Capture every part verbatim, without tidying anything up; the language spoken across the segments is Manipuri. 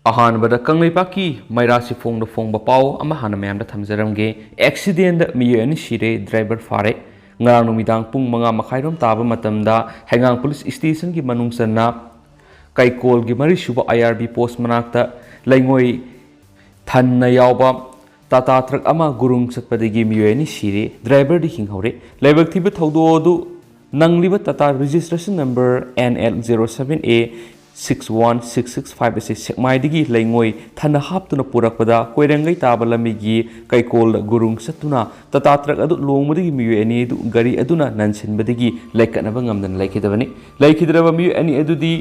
ꯑꯍꯥꯟꯕꯗ ꯀꯪꯂꯩꯄꯥꯛꯀꯤ ꯃꯩꯔꯥ ꯁꯤꯐꯣꯡꯗ ꯐꯣꯡꯕ ꯄꯥꯎ ꯑꯃ ꯍꯥꯟꯅ ꯃꯌꯥꯝꯗ ꯊꯝꯖꯔꯝꯒꯦ꯫ ꯑꯦꯛꯁꯤꯗꯦꯟꯗ ꯃꯤꯑꯣꯏ ꯑꯅꯤ ꯁꯤꯔꯦ, ꯗ꯭ꯔꯥꯏꯚꯔ ꯐꯥꯔꯦ꯫ ꯉꯔꯥꯡ ꯅꯨꯃꯤꯗꯥꯡ ꯄꯨꯡ ꯃꯉꯥ ꯃꯈꯥꯏꯔꯣꯝ ꯇꯥꯕ ꯃꯇꯝꯗ ꯍꯩꯉꯥꯡ ꯄꯨꯂꯤꯁ ꯁ꯭ꯇꯦꯁꯟꯒꯤ ꯃꯅꯨꯡ ꯆꯟꯅ ꯀꯩꯀꯣꯜꯒꯤ ꯃꯔꯤꯁꯨꯕ ꯑꯥꯏ ꯑꯥꯔ ꯕꯤ ꯄꯣꯁ ꯃꯅꯥꯛꯇ ꯂꯩꯉꯣꯏ ꯊꯟꯅ ꯌꯥꯎꯕ ꯇꯥꯇꯥ ꯇ꯭ꯔꯛ ꯑꯃ ꯒꯨꯔꯨꯡ ꯆꯠꯄꯗꯒꯤ ꯃꯤꯑꯣꯏ ꯑꯅꯤ ꯁꯤꯔꯦ, ꯗ꯭ꯔꯥꯏꯚꯔꯗꯤ ꯍꯤꯡꯍꯧꯔꯦ꯫ ꯂꯥꯏꯕꯛ ꯊꯤꯕ ꯊꯧꯗꯣꯛ ꯑꯗꯨ ꯅꯪꯂꯤꯕ Tata registration number N L zero seven A six one six six five ꯑꯁꯤ ꯁꯦꯛꯃꯥꯏꯗꯒꯤ ꯂꯩꯉꯣꯏ ꯊꯟꯅ ꯍꯥꯞꯇꯨꯅ ꯄꯨꯔꯛꯄꯗ ꯀꯣꯏꯔꯦꯡꯒꯩ ꯇꯥꯕ ꯂꯝꯕꯤꯒꯤ ꯀꯩꯀꯣꯜꯗ ꯒꯨꯔꯨꯡ ꯆꯠꯇꯨꯅ ꯇꯥꯇꯥ ꯇ꯭ꯔꯛ ꯑꯗꯨ ꯂꯣꯡꯕꯗꯒꯤ ꯃꯤꯑꯣꯏ ꯑꯅꯤ ꯑꯗꯨ ꯒꯥꯔꯤ ꯑꯗꯨꯅ ꯅꯟꯁꯤꯟꯕꯗꯒꯤ ꯂꯩꯀꯠꯅꯕ ꯉꯝꯗꯅ ꯂꯩꯈꯤꯗꯕꯅꯤ꯫ ꯂꯩꯈꯤꯗ꯭ꯔꯕ ꯃꯤꯑꯣꯏ ꯑꯅꯤ ꯑꯗꯨꯗꯤ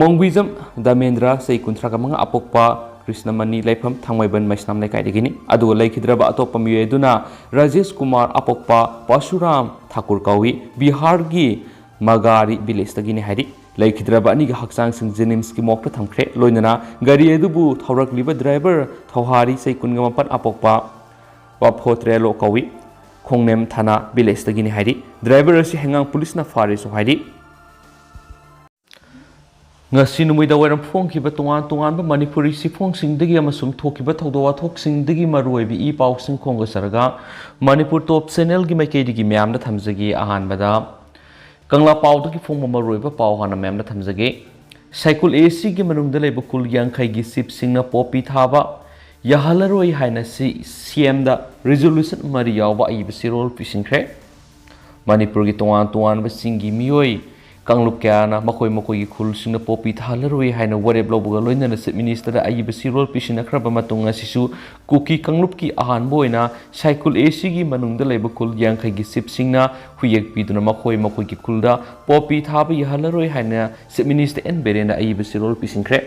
ꯃꯣꯡꯕꯤꯖꯝ ꯗꯥꯃꯦꯟꯗ꯭ꯔ, ꯆꯍꯤ ꯀꯨꯟꯊ꯭ꯔꯥꯒ ꯃꯉꯥ, ꯑꯄꯣꯛꯄ ꯀ꯭ꯔꯤꯁꯅꯃꯅꯤ, ꯂꯩꯐꯝ ꯊꯥꯡꯃꯩꯕꯟ ꯃꯩꯁꯅꯥꯝ ꯂꯩꯀꯥꯏꯗꯒꯤꯅꯤ꯫ ꯑꯗꯨꯒ ꯂꯩꯈꯤꯗ꯭ꯔꯕ ꯑꯇꯣꯞꯄ ꯃꯤꯑꯣꯏ ꯑꯗꯨꯅ ꯔꯥꯖꯦꯁ ꯀꯨꯃꯥꯔ, ꯑꯄꯣꯛꯄ ꯄꯔꯁꯨꯔꯥꯝ ꯊꯥꯀꯨꯔ ꯀꯧꯏ, ꯕꯤꯍꯥꯔꯒꯤ ꯃꯒꯥꯔꯤ ꯚꯤꯂꯦꯖꯇꯒꯤꯅꯤ ꯍꯥꯏꯔꯤ꯫ ꯂꯩꯈꯤꯗ꯭ꯔꯕ ꯑꯅꯤꯒꯤ ꯍꯛꯆꯥꯡꯁꯤꯡ ꯖꯦꯅꯤꯝꯁꯀꯤ ꯃꯣꯔꯒꯇ ꯊꯝꯈ꯭ꯔꯦ꯫ ꯂꯣꯏꯅꯅ ꯒꯥꯔꯤ ꯑꯗꯨꯕꯨ ꯊꯧꯔꯛꯂꯤꯕ ꯗ꯭ꯔꯥꯏꯚꯔ ꯊꯧꯍꯥꯔꯤ, ꯆꯍꯤ ꯀꯨꯟꯒ ꯃꯥꯄꯟ, ꯑꯄꯣꯛꯄ ꯋꯥꯐꯣꯇ꯭ꯔꯦꯂꯣ ꯀꯧꯏ, ꯈꯣꯡꯅꯦꯝ ꯊꯥꯅꯥ ꯚꯤꯂꯦꯖꯇꯒꯤꯅꯤ ꯍꯥꯏꯔꯤ꯫ ꯗ꯭ꯔꯥꯏꯚꯔ ꯑꯁꯤ ꯍꯩꯉꯥꯡ ꯄꯨꯂꯤꯁꯅ ꯐꯥꯔꯦꯁꯨ ꯍꯥꯏꯔꯤ꯫ ꯉꯁꯤ ꯅꯨꯃꯤꯗꯥꯡ ꯋꯥꯏꯔꯝ ꯐꯣꯡꯈꯤꯕ ꯇꯣꯉꯥꯟ ꯇꯣꯉꯥꯟꯕ ꯃꯅꯤꯄꯨꯔꯤ ꯆꯦꯐꯣꯡꯁꯤꯡꯗꯒꯤ ꯑꯃꯁꯨꯡ ꯊꯣꯛꯈꯤꯕ ꯊꯧꯗꯣꯛ ꯋꯥꯊꯣꯛꯁꯤꯡꯗꯒꯤ ꯃꯔꯨꯑꯣꯏꯕ ꯏ ꯄꯥꯎꯁꯤꯡ ꯈꯣꯝꯒꯠꯆꯔꯒ ꯃꯅꯤꯄꯨꯔ ꯇꯣꯞ ꯆꯦꯅꯦꯜꯒꯤ ꯃꯥꯏꯀꯩꯗꯒꯤ ꯃꯌꯥꯝꯗ ꯊꯝꯖꯒꯦ꯫ ꯑꯍꯥꯟꯕꯗ ꯀꯪꯂꯥ ꯄꯥꯎꯗꯒꯤ ꯐꯣꯡꯕ ꯃꯔꯨꯑꯣꯏꯕ ꯄꯥꯎ ꯍꯥꯟꯅ ꯃꯌꯥꯝꯗ ꯊꯝꯖꯒꯦ꯫ ꯁꯥꯏꯀꯨꯜ ꯑꯦ ꯁꯤꯒꯤ ꯃꯅꯨꯡꯗ ꯂꯩꯕ ꯀꯨꯜ ꯌꯥꯡꯈꯩꯒꯤ ꯆꯤꯞꯁꯤꯡꯅ ꯄꯣꯄꯤ ꯊꯥꯕ ꯌꯥꯍꯜꯂꯔꯣꯏ ꯍꯥꯏꯅ ꯁꯤ ꯁꯤ ꯑꯦꯝꯗ ꯔꯤꯖꯣꯂꯨꯁꯟ ꯃꯔꯤ ꯌꯥꯎꯕ ꯑꯏꯕ ꯆꯦꯔꯣꯜ ꯄꯤꯁꯤꯟꯈ꯭ꯔꯦ꯫ ꯃꯅꯤꯄꯨꯔꯒꯤ ꯇꯣꯉꯥꯟ ꯇꯣꯉꯥꯟꯕ ꯆꯤꯡꯒꯤ ꯃꯤꯑꯣꯏ ꯀꯥꯡꯂꯨꯞ ꯀꯌꯥꯅ ꯃꯈꯣꯏ ꯃꯈꯣꯏꯒꯤ ꯈꯨꯜꯁꯤꯡꯗ ꯄꯣꯄꯤ ꯊꯥꯍꯜꯂꯔꯣꯏ ꯍꯥꯏꯅ ꯋꯥꯔꯦꯞ ꯂꯧꯕꯒ ꯂꯣꯏꯅꯅ ꯆꯤꯞ ꯃꯤꯅꯤꯁꯇꯔꯗ ꯑꯏꯕ ꯆꯦꯔꯣꯜ ꯄꯤꯁꯤꯟꯅꯈ꯭ꯔꯕ ꯃꯇꯨꯡ ꯑꯁꯤꯁꯨ ꯀꯨꯀꯤ ꯀꯥꯡꯂꯨꯞꯀꯤ ꯑꯍꯥꯟꯕ ꯑꯣꯏꯅ ꯁꯥꯏꯀꯨꯜ ꯑꯦ ꯁꯤꯒꯤ ꯃꯅꯨꯡꯗ ꯂꯩꯕ ꯈꯨꯜ ꯌꯥꯡꯈꯩꯒꯤ ꯆꯤꯞꯁꯤꯡꯅ ꯍꯨꯏꯌꯦꯛ ꯄꯤꯗꯨꯅ ꯃꯈꯣꯏ ꯃꯈꯣꯏꯒꯤ ꯈꯨꯜꯗ ꯄꯣꯄꯤ ꯊꯥꯕ ꯌꯥꯍꯜꯂꯔꯣꯏ ꯍꯥꯏꯅ ꯆꯤꯞ ꯃꯤꯅꯤꯁꯇꯔ ꯑꯦꯟ ꯕꯤꯔꯦꯟꯅ ꯑꯏꯕ ꯆꯦꯔꯣꯜ ꯄꯤꯁꯤꯟꯈ꯭ꯔꯦ꯫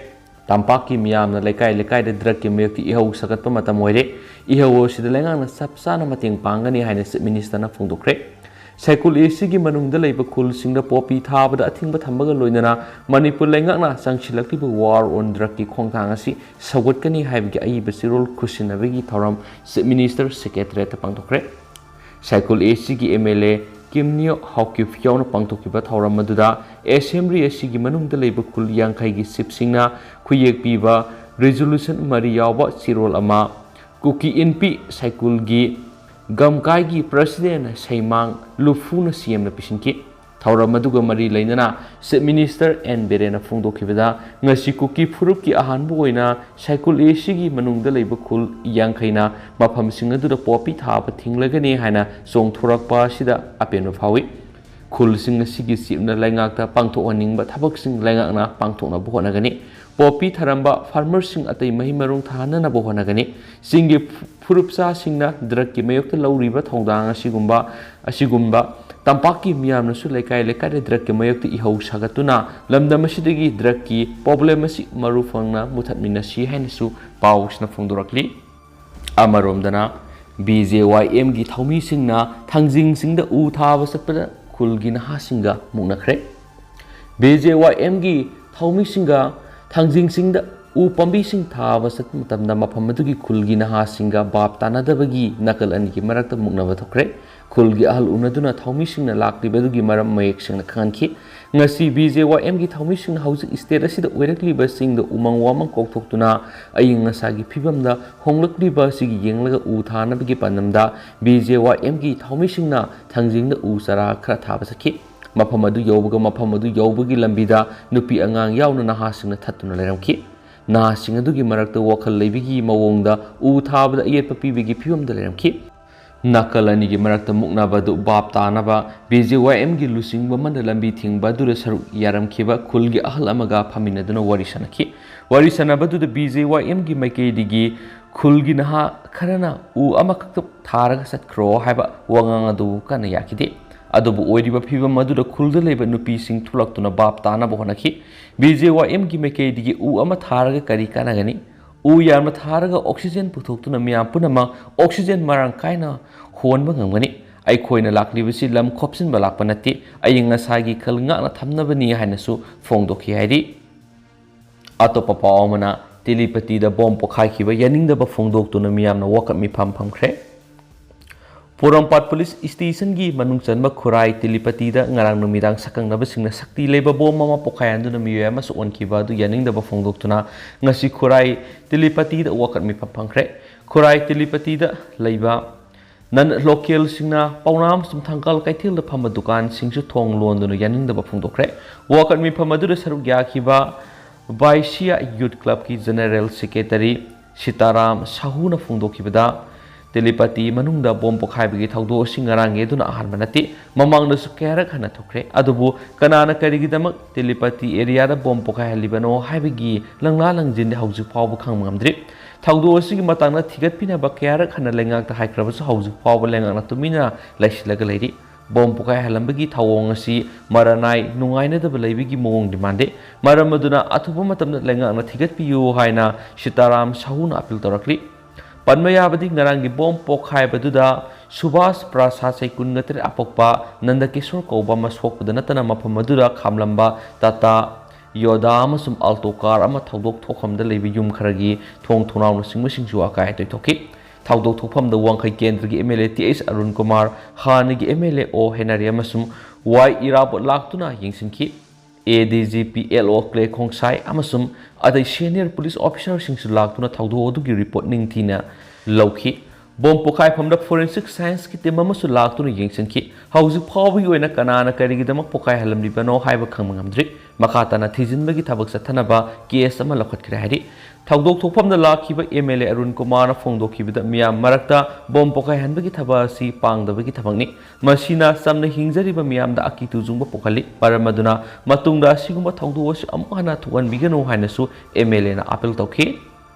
ꯇꯝꯄꯥꯛꯀꯤ ꯃꯤꯌꯥꯝꯅ ꯂꯩꯀꯥꯏ ꯂꯩꯀꯥꯏꯗ ꯗ꯭ꯔꯒꯀꯤ ꯃꯥꯌꯣꯛꯇ ꯏꯍꯧ ꯁꯥꯒꯠꯄ ꯃꯇꯝ ꯑꯣꯏꯔꯦ꯫ ꯏꯍꯧ ꯑꯁꯤꯗ ꯂꯩꯉꯥꯛꯅ ꯆꯞ ꯆꯥꯅ ꯃꯇꯦꯡ ꯄꯥꯡꯒꯅꯤ ꯍꯥꯏꯅ ꯆꯤꯞ ꯃꯤꯅꯤꯁꯇꯔꯅ ꯐꯣꯡꯗꯣꯛꯈ꯭ꯔꯦ꯫ ꯁꯥꯏꯀꯨꯜ ꯑꯦ ꯁꯤꯒꯤ ꯃꯅꯨꯡꯗ ꯂꯩꯕ ꯈꯨꯜꯁꯤꯡꯗ ꯄꯣꯄꯤ ꯊꯥꯕꯗ ꯑꯊꯤꯡꯕ ꯊꯝꯕꯒ ꯂꯣꯏꯅꯅ ꯃꯅꯤꯄꯨꯔ ꯂꯩꯉꯥꯛꯅ ꯆꯪꯁꯤꯜꯂꯛꯂꯤꯕ ꯋꯥꯔ ꯑꯣꯟ ꯗ꯭ꯔꯒꯀꯤ ꯈꯣꯡꯊꯥꯡ ꯑꯁꯤ ꯁꯧꯒꯠꯀꯅꯤ ꯍꯥꯏꯕꯒꯤ ꯑꯏꯕ ꯆꯦꯔꯣꯜ ꯈꯨꯠꯁꯤꯟꯅꯕꯒꯤ ꯊꯧꯔꯝ ꯆꯤꯞ ꯃꯤꯅꯤꯁꯇꯔ ꯁꯦꯀ꯭ꯔꯦꯇꯔꯤꯌꯦꯠꯇ ꯄꯥꯡꯊꯣꯛꯈ꯭ꯔꯦ꯫ ꯁꯥꯏꯀꯨꯜ ꯑꯦ ꯁꯤꯒꯤ ꯑꯦꯝ ꯑꯦꯜ ꯑꯦ ꯀꯤꯝ ꯅꯤꯌꯣꯛ ꯍꯥꯎꯀꯤꯞ ꯌꯥꯎꯅ ꯄꯥꯡꯊꯣꯛꯈꯤꯕ ꯊꯧꯔꯝ ꯑꯗꯨꯗ ꯑꯦꯁꯦꯝꯕ꯭ꯂꯤ ꯑꯁꯤꯒꯤ ꯃꯅꯨꯡꯗ ꯂꯩꯕ ꯈꯨꯜ ꯌꯥꯡꯈꯩꯒꯤ ꯆꯤꯞꯁꯤꯡꯅ ꯈꯨꯌꯦꯛ ꯄꯤꯕ ꯔꯤꯖꯣꯂꯨꯁꯟ ꯃꯔꯤ ꯌꯥꯎꯕ ꯆꯦꯔꯣꯜ ꯑꯃ ꯀꯨꯀꯤ ꯏꯟꯄꯤ ꯁꯥꯏꯀꯨꯜꯒꯤ ꯒꯝꯀꯥꯏꯒꯤ ꯄ꯭ꯔꯁꯤꯗꯦꯟ ꯁꯩꯃꯥꯡ ꯂꯨꯐꯨꯅ ꯁꯤ ꯑꯦꯝꯅ ꯄꯤꯁꯤꯟꯈꯤ꯫ ꯊꯧꯔꯝ ꯑꯗꯨꯒ ꯃꯔꯤ ꯂꯩꯅꯅ ꯆꯤꯐ ꯃꯤꯅꯤꯁꯇꯔ ꯑꯦꯟ ꯕꯤꯔꯦꯟꯅ ꯐꯣꯡꯗꯣꯛꯈꯤꯕꯗ, ꯉꯁꯤ ꯀꯨꯀꯤ ꯐꯨꯔꯨꯞꯀꯤ ꯑꯍꯥꯟꯕ ꯑꯣꯏꯅ ꯁꯥꯏꯀꯨꯜ ꯑꯦꯁꯤꯒꯤ ꯃꯅꯨꯡꯗ ꯂꯩꯕ ꯈꯨꯜ ꯌꯥꯡꯈꯩꯅ ꯃꯐꯝꯁꯤꯡ ꯑꯗꯨꯗ ꯄꯣꯄꯤ ꯊꯥꯕ ꯊꯤꯡꯂꯒꯅꯤ ꯍꯥꯏꯅ ꯆꯣꯡꯊꯣꯔꯛꯄ ꯑꯁꯤꯗ ꯑꯄꯦꯟꯕ ꯐꯥꯎꯏ꯫ ꯈꯨꯜꯁꯤꯡ ꯑꯁꯤꯒꯤ ꯆꯤꯞꯅ ꯂꯩꯉꯥꯛꯇ ꯄꯥꯡꯊꯣꯛꯍꯟꯅꯤꯡꯕ ꯊꯕꯛꯁꯤꯡ ꯂꯩꯉꯥꯛꯅ ꯄꯥꯡꯊꯣꯛꯅꯕ ꯍꯣꯠꯅꯒꯅꯤ꯫ ꯄꯣꯄꯤ ꯊꯥꯔꯝꯕ ꯐꯥꯔꯃꯔꯁꯤꯡ ꯑꯇꯩ ꯃꯍꯩ ꯃꯔꯣꯡ ꯊꯥꯅꯅꯕ ꯍꯣꯠꯅꯒꯅꯤ꯫ ꯆꯤꯡꯒꯤ ꯐꯨꯔꯨꯞꯆꯥꯁꯤꯡꯅ ꯗ꯭ꯔꯒꯀꯤ ꯃꯥꯌꯣꯛꯇ ꯂꯧꯔꯤꯕ ꯊꯧꯗꯥꯡ ꯑꯁꯤꯒꯨꯝꯕ ꯑꯁꯤꯒꯨꯝꯕ ꯇꯝꯄꯥꯛꯀꯤ ꯃꯤꯌꯥꯝꯅꯁꯨ ꯂꯩꯀꯥꯏ ꯂꯩꯀꯥꯏꯗ ꯗ꯭ꯔꯒꯀꯤ ꯃꯥꯌꯣꯛꯇ ꯏꯍꯧ ꯁꯥꯒꯠꯇꯨꯅ ꯂꯝꯗꯝ ꯑꯁꯤꯗꯒꯤ ꯗ꯭ꯔꯒꯀꯤ ꯄ꯭ꯔꯣꯕ꯭ꯂꯦꯝ ꯑꯁꯤ ꯃꯔꯨ ꯐꯪꯅ ꯃꯨꯊꯠꯃꯤꯟꯅꯁꯤ ꯍꯥꯏꯅꯁꯨ ꯄꯥꯎꯁꯤꯅ ꯐꯣꯡꯗꯣꯔꯛꯂꯤ꯫ ꯑꯃꯔꯣꯝꯗꯅ, ꯕꯤ ꯖꯦ ꯋꯥꯏ ꯑꯦꯝꯒꯤ ꯊꯧꯃꯤꯁꯤꯡꯅ ꯊꯥꯡꯖꯤꯡꯁꯤꯡꯗ ꯎ ꯊꯥꯕ ꯆꯠꯄꯗ ꯈꯨꯜꯒꯤ ꯅꯍꯥꯁꯤꯡꯒ ꯃꯨꯛꯅꯈ꯭ꯔꯦ꯫ ꯕꯤ ꯖꯦ ꯋꯥꯏ ꯑꯦꯝꯒꯤ ꯊꯧꯃꯤꯁꯤꯡꯒ ꯊꯥꯡꯖꯤꯡꯁꯤꯡꯗ ꯎ ꯄꯥꯝꯕꯤꯁꯤꯡ ꯊꯥꯕ ꯆꯠꯄ ꯃꯇꯝꯗ ꯃꯐꯝ ꯑꯗꯨꯒꯤ ꯈꯨꯜꯒꯤ ꯅꯍꯥꯁꯤꯡꯒ ꯚꯥꯞ ꯇꯥꯅꯗꯕꯒꯤ ꯅꯥꯀꯜ ꯑꯅꯤꯒꯤ ꯃꯔꯛꯇ ꯃꯨꯛꯅꯕ ꯊꯣꯛꯈ꯭ꯔꯦ꯫ ꯈꯨꯜꯒꯤ ꯑꯍꯜ ꯎꯅꯗꯨꯅ ꯊꯧꯃꯤꯁꯤꯡꯅ ꯂꯥꯛꯂꯤꯕ ꯑꯗꯨꯒꯤ ꯃꯔꯝ ꯃꯌꯦꯛ ꯁꯦꯡꯅ ꯈꯪꯍꯟꯈꯤ꯫ ꯉꯁꯤ ꯕꯤ ꯖꯦ ꯋꯥꯏ ꯑꯦꯝꯒꯤ ꯊꯧꯃꯤꯁꯤꯡꯅ ꯍꯧꯖꯤꯛ ꯁ꯭ꯇꯦꯠ ꯑꯁꯤꯗ ꯑꯣꯏꯔꯛꯂꯤꯕꯁꯤꯡꯗ ꯎꯃꯪ ꯋꯥꯃꯪ ꯀꯣꯛꯊꯣꯛꯇꯨꯅ ꯑꯏꯪ ꯑꯁꯥꯒꯤ ꯐꯤꯕꯝꯗ ꯍꯣꯡꯂꯛꯂꯤꯕ ꯑꯁꯤꯒꯤ ꯌꯦꯡꯂꯒ ꯎ ꯊꯥꯅꯕꯒꯤ ꯄꯥꯟꯗꯝꯗ ꯕꯤ ꯖꯦ ꯋꯥꯏ ꯑꯦꯝꯒꯤ ꯊꯧꯃꯤꯁꯤꯡꯅ ꯊꯥꯡꯖꯤꯡꯗ ꯎ ꯆꯥꯔꯥ ꯈꯔ ꯊꯥꯕ ꯆꯠꯈꯤ꯫ ꯃꯐꯝ ꯑꯗꯨ ꯌꯧꯕꯒ ꯃꯐꯝ ꯑꯗꯨ ꯌꯧꯕꯒꯤ ꯂꯝꯕꯤꯗ ꯅꯨꯄꯤ ꯑꯉꯥꯡ ꯌꯥꯎꯅ ꯅꯍꯥꯁꯤꯡꯅ ꯊꯠꯇꯨꯅ ꯂꯩꯔꯝꯈꯤ꯫ ꯅꯍꯥꯁꯤꯡ ꯑꯗꯨꯒꯤ ꯃꯔꯛꯇ ꯋꯥꯈꯜ ꯂꯩꯕꯒꯤ ꯃꯑꯣꯡꯗ ꯎ ꯊꯥꯕꯗ ꯑꯌꯦꯠꯄ ꯄꯤꯕꯒꯤ ꯐꯤꯕꯝꯗ ꯂꯩꯔꯝꯈꯤ꯫ ꯅꯥꯀꯜ ꯑꯅꯤꯒꯤ ꯃꯔꯛꯇ ꯃꯨꯛꯅꯕ ꯑꯗꯨ ꯚꯥꯞ ꯇꯥꯅꯕ ꯕꯤ ꯖꯦ ꯋꯥꯏ ꯑꯦꯝꯒꯤ ꯂꯨꯆꯤꯡꯕ ꯑꯃꯅ ꯂꯝꯕꯤ ꯊꯤꯡꯕ ꯑꯗꯨꯗ ꯁꯔꯨꯛ ꯌꯥꯔꯝꯈꯤꯕ ꯈꯨꯜꯒꯤ ꯑꯍꯜ ꯑꯃꯒ ꯐꯝꯃꯤꯟꯅꯗꯨꯅ ꯋꯥꯔꯤ ꯁꯥꯅꯈꯤ꯫ ꯋꯥꯔꯤ ꯁꯥꯅꯕꯗꯨꯗ ꯕꯤ ꯖꯦ ꯋꯥꯏ ꯑꯦꯝꯒꯤ ꯃꯥꯏꯀꯩꯗꯒꯤ ꯈꯨꯜꯒꯤ ꯅꯍꯥ ꯈꯔꯅ ꯎ ꯑꯃꯈꯛꯇ ꯊꯥꯔꯒ ꯆꯠꯈ꯭ꯔꯣ ꯍꯥꯏꯕ ꯋꯥꯉꯥꯡ ꯑꯗꯨ ꯀꯟꯅ ꯌꯥꯈꯤꯗꯦ꯫ ꯑꯗꯨꯕꯨ ꯑꯣꯏꯔꯤꯕ ꯐꯤꯕꯝ ꯑꯗꯨꯗ ꯈꯨꯜꯗ ꯂꯩꯕ ꯅꯨꯄꯤꯁꯤꯡ ꯊꯣꯛꯂꯛꯇꯨꯅ ꯚꯥꯞ ꯇꯥꯅꯕ ꯍꯣꯠꯅꯈꯤ꯫ ꯕꯤ ꯖꯦ ꯋꯥꯏ ꯑꯦꯝꯒꯤ ꯃꯥꯏꯀꯩꯗꯒꯤ ꯎ ꯑꯃ ꯊꯥꯔꯒ ꯀꯔꯤ ꯀꯥꯟꯅꯒꯅꯤ? ꯎ ꯌꯥꯝꯅ ꯊꯥꯔꯒ ꯑꯣꯛꯁꯤꯖꯦꯟ ꯄꯨꯊꯣꯛꯇꯨꯅ ꯃꯤꯌꯥꯝ ꯄꯨꯝꯅꯃꯛ ꯑꯣꯛꯁꯤꯖꯦꯟ ꯃꯔꯥꯡ ꯀꯥꯏꯅ ꯍꯣꯟꯕ ꯉꯝꯒꯅꯤ꯫ ꯑꯩꯈꯣꯏꯅ ꯂꯥꯛꯂꯤꯕꯁꯤ ꯂꯝ ꯈꯣꯞꯆꯤꯟꯕ ꯂꯥꯛꯄ ꯅꯠꯇꯦ, ꯑꯏꯪ ꯑꯁꯥꯒꯤ ꯈꯜ ꯉꯥꯛꯅ ꯊꯝꯅꯕꯅꯤ ꯍꯥꯏꯅꯁꯨ ꯐꯣꯡꯗꯣꯛꯈꯤ ꯍꯥꯏꯔꯤ꯫ ꯑꯇꯣꯞꯄ ꯄꯥꯎ ꯑꯃꯅ, ꯇꯦꯂꯤꯄꯇꯤꯗ ꯕꯣꯝ ꯄꯣꯈꯥꯏꯈꯤꯕ ꯌꯥꯅꯤꯡꯗꯕ ꯐꯣꯡꯗꯣꯛꯇꯨꯅ ꯃꯤꯌꯥꯝꯅ ꯋꯥꯀꯠ ꯃꯤꯐꯝ ꯐꯝꯈ꯭ꯔꯦ꯫ ꯄꯣꯔꯣꯝꯄꯥꯠ ꯄꯨꯂꯤꯁ ꯁ꯭ꯇꯦꯁꯟꯒꯤ ꯃꯅꯨꯡ ꯆꯟꯕ ꯈꯨꯔꯥꯏ ꯇꯤꯂꯤꯄꯇꯤꯗ ꯉꯔꯥꯡ ꯅꯨꯃꯤꯗꯥꯡ ꯁꯛꯈꯪꯅꯕꯁꯤꯡꯅ ꯁꯛꯇꯤ ꯂꯩꯕ ꯕꯣꯝ ꯑꯃ ꯄꯣꯈꯥꯏꯍꯟꯗꯨꯅ ꯃꯤꯑꯣꯏ ꯑꯃ ꯁꯣꯛꯍꯟꯈꯤꯕ ꯑꯗꯨ ꯌꯥꯅꯤꯡꯗꯕ ꯐꯣꯡꯗꯣꯛꯇꯨꯅ ꯉꯁꯤ ꯈꯨꯔꯥꯏ ꯇꯤꯂꯤꯄꯇꯤꯗ ꯋꯥꯀꯠ ꯃꯤꯐꯝ ꯐꯪꯈ꯭ꯔꯦ꯫ ꯈꯨꯔꯥꯏ ꯇꯤꯂꯤꯄꯇꯤꯗ ꯂꯩꯕ ꯅꯟ ꯂꯣꯀꯦꯜꯁꯤꯡꯅ ꯄꯥꯎꯅꯥ ꯑꯃꯁꯨꯡ ꯊꯪꯒꯥꯜ ꯀꯩꯊꯦꯜꯗ ꯐꯝꯕ ꯗꯨꯀꯥꯟꯁꯤꯡꯁꯨ ꯊꯣꯡ ꯂꯣꯟꯗꯨꯅ ꯌꯥꯅꯤꯡꯗꯕ ꯐꯣꯡꯗꯣꯛꯈ꯭ꯔꯦ꯫ ꯋꯥꯀꯠ ꯃꯤꯐꯝ ꯑꯗꯨꯗ ꯁꯔꯨꯛ ꯌꯥꯈꯤꯕ ꯕꯥꯏꯁꯤꯌꯥ ꯌꯨꯠ ꯀ꯭ꯂꯕꯀꯤ ꯖꯦꯅꯔꯦꯜ ꯁꯦꯀ꯭ꯔꯦꯇꯔꯤ ꯁꯤꯇꯥꯔꯥꯝ ꯁꯥꯍꯨꯅ ꯐꯣꯡꯗꯣꯛꯈꯤꯕꯗ, ꯇꯦꯂꯤꯄꯇꯤ ꯃꯅꯨꯡꯗ ꯕꯣꯝ ꯄꯣꯈꯥꯏꯕꯒꯤ ꯊꯧꯗꯣꯛ ꯑꯁꯤ ꯉꯔꯥꯡꯒꯤ ꯑꯗꯨꯅ ꯑꯍꯥꯟꯕ ꯅꯠꯇꯦ, ꯃꯃꯥꯡꯗꯁꯨ ꯀꯌꯥꯔꯛ ꯍꯟꯅ ꯊꯣꯛꯈ꯭ꯔꯦ꯫ ꯑꯗꯨꯕꯨ ꯀꯅꯥꯅ ꯀꯔꯤꯒꯤꯗꯃꯛ ꯇꯦꯂꯤꯄꯇꯤ ꯑꯦꯔꯤꯌꯥꯗ ꯕꯣꯝ ꯄꯣꯈꯥꯏꯍꯜꯂꯤꯕꯅꯣ ꯍꯥꯏꯕꯒꯤ ꯂꯪꯂꯥ ꯂꯪꯖꯤꯟꯗꯤ ꯍꯧꯖꯤꯛ ꯐꯥꯎꯕ ꯈꯪꯕ ꯉꯝꯗ꯭ꯔꯤ꯫ ꯊꯧꯗꯣꯛ ꯑꯁꯤꯒꯤ ꯃꯇꯥꯡꯗ ꯊꯤꯒꯠꯄꯤꯅꯕ ꯀꯌꯥꯔꯛ ꯍꯟꯅ ꯂꯩꯉꯥꯛꯇ ꯍꯥꯏꯈ꯭ꯔꯕꯁꯨ ꯍꯧꯖꯤꯛ ꯐꯥꯎꯕ ꯂꯩꯉꯥꯛꯅ ꯇꯨꯃꯤꯟꯅ ꯂꯩꯁꯤꯜꯂꯒ ꯂꯩꯔꯤ꯫ ꯕꯣꯝ ꯄꯣꯈꯥꯏꯍꯜꯂꯝꯕꯒꯤ ꯊꯧꯑꯣꯡ ꯑꯁꯤ ꯃꯔꯅꯥꯏ ꯅꯨꯡꯉꯥꯏꯅꯗꯕ ꯂꯩꯕꯒꯤ ꯃꯑꯣꯡꯗꯤ ꯃꯥꯟꯗꯦ꯫ ꯃꯔꯝ ꯑꯗꯨꯅ ꯑꯊꯨꯕ ꯃꯇꯝꯗ ꯂꯩꯉꯥꯛꯅ ꯊꯤꯒꯠꯄꯤꯌꯨ ꯍꯥꯏꯅ ꯁꯤꯇꯥꯔꯥꯝ ꯁꯥꯍꯨꯅ ꯑꯄꯤꯜ ꯇꯧꯔꯛꯂꯤ꯫ ꯄꯟꯕ ꯌꯥꯕꯗꯤ ꯉꯔꯥꯡꯒꯤ ꯕꯣꯝ ꯄꯣꯈꯥꯏꯕꯗꯨꯗ ꯁꯨꯚꯥꯁ ꯄ꯭ꯔꯁꯥꯗ ꯆꯍꯤ ꯀꯨꯟꯒ ꯇꯔꯦꯠ ꯑꯄꯣꯛꯄ ꯅꯟꯗꯀꯤꯁꯣꯔ ꯀꯧꯕ ꯑꯃ ꯁꯣꯛꯄꯗ ꯅꯠꯇꯅ ꯃꯐꯝ ꯑꯗꯨꯗ ꯈꯥꯝꯂꯝꯕ ꯇꯥꯇꯥ ꯌꯣꯗꯥ ꯑꯃꯁꯨꯡ ꯑꯜꯇꯣ ꯀꯥꯔ ꯑꯃ ꯊꯧꯗꯣꯛ ꯊꯣꯛꯐꯝꯗ ꯂꯩꯕ ꯌꯨꯝ ꯈꯔꯒꯤ ꯊꯣꯡ ꯊꯣꯡꯅꯥꯎꯅꯆꯤꯡꯕꯁꯤꯡꯁꯨ ꯑꯀꯥꯏ ꯑꯇꯣꯏ ꯊꯣꯛꯈꯤ꯫ ꯊꯧꯗꯣꯛ ꯊꯣꯛꯐꯝꯗ ꯋꯥꯡꯈꯩ ꯀꯦꯟꯗ꯭ꯔꯒꯤ M L A T H Arun Kumar, ꯍꯥꯟꯅꯒꯤ ꯑꯦꯝ ꯑꯦꯜ ꯑꯦ ꯑꯣ ꯍꯦꯅꯔꯤ ꯑꯃꯁꯨꯡ ꯋꯥꯏ ꯏꯔꯥꯕꯣꯠ ꯂꯥꯛꯇꯨꯅ ꯌꯦꯡꯁꯤꯟꯈꯤ꯫ ꯑꯦ ꯗꯤ ꯖꯤ ꯄꯤ ꯑꯦꯜ ꯑꯣ ꯀ꯭ꯂꯦ ꯈꯣꯡꯁꯥꯏ ꯑꯃꯁꯨꯡ ꯑꯇꯩ ꯁꯦꯅꯤꯌꯔ ꯄꯨꯂꯤꯁ ꯑꯣꯐꯤꯁꯥꯔꯁꯤꯡꯁꯨ ꯂꯥꯛꯇꯨꯅ ꯊꯧꯗꯣꯛ ꯑꯗꯨꯒꯤ ꯔꯤꯄꯣꯔꯠ ꯅꯤꯡꯊꯤꯅ ꯂꯧꯈꯤ꯫ ꯕꯣꯝ ꯄꯣꯈꯥꯏꯐꯝꯗ ꯐꯣꯔꯦꯟꯁꯤꯛ ꯁꯥꯏꯟꯁꯀꯤ ꯇꯤꯝ ꯑꯃꯁꯨ ꯂꯥꯛꯇꯨꯅ ꯌꯦꯡꯁꯤꯟꯈꯤ꯫ ꯍꯧꯖꯤꯛ ꯐꯥꯎꯕꯒꯤ ꯑꯣꯏꯅ ꯀꯅꯥꯅ ꯀꯔꯤꯒꯤꯗꯃꯛ ꯄꯣꯈꯥꯏꯍꯜꯂꯝꯂꯤꯕꯅꯣ ꯍꯥꯏꯕ ꯈꯪꯕ ꯉꯝꯗ꯭ꯔꯤ꯫ ꯃꯈꯥ ꯇꯥꯅ ꯊꯤꯖꯤꯟꯕꯒꯤ ꯊꯕꯛ ꯆꯠꯊꯅꯕ ꯀꯦꯁ ꯑꯃ ꯂꯧꯈꯠꯈ꯭ꯔꯦ ꯍꯥꯏꯔꯤ꯫ ꯊꯧꯗꯣꯛ ꯊꯣꯛꯐꯝꯗ ꯂꯥꯛꯈꯤꯕ ꯑꯦꯝ ꯑꯦꯜ ꯑꯦ ꯑꯔꯨꯟ ꯀꯨꯃꯥꯔꯅ ꯐꯣꯡꯗꯣꯛꯈꯤꯕꯗ, ꯃꯤꯌꯥꯝ ꯃꯔꯛꯇ ꯕꯣꯝ ꯄꯣꯈꯥꯏꯍꯟꯕꯒꯤ ꯊꯕꯛ ꯑꯁꯤ ꯄꯥꯡꯗꯕꯒꯤ ꯊꯕꯛꯅꯤ꯫ ꯃꯁꯤꯅ ꯆꯝꯅ ꯍꯤꯡꯖꯔꯤꯕ ꯃꯤꯌꯥꯝꯗ ꯑꯀꯤ ꯇꯨꯖꯨꯡꯕ ꯄꯣꯛꯍꯜꯂꯤ꯫ ꯃꯔꯝ ꯑꯗꯨꯅ ꯃꯇꯨꯡꯗ ꯑꯁꯤꯒꯨꯝꯕ ꯊꯧꯗꯣꯛ ꯑꯁꯤ ꯑꯃꯨꯛ ꯍꯟꯅ ꯊꯣꯛꯍꯟꯕꯤꯒꯅꯨ ꯍꯥꯏꯅꯁꯨ ꯑꯦꯝ ꯑꯦꯜ ꯑꯦꯅ ꯑꯥꯄꯤꯜ ꯇꯧꯈꯤ꯫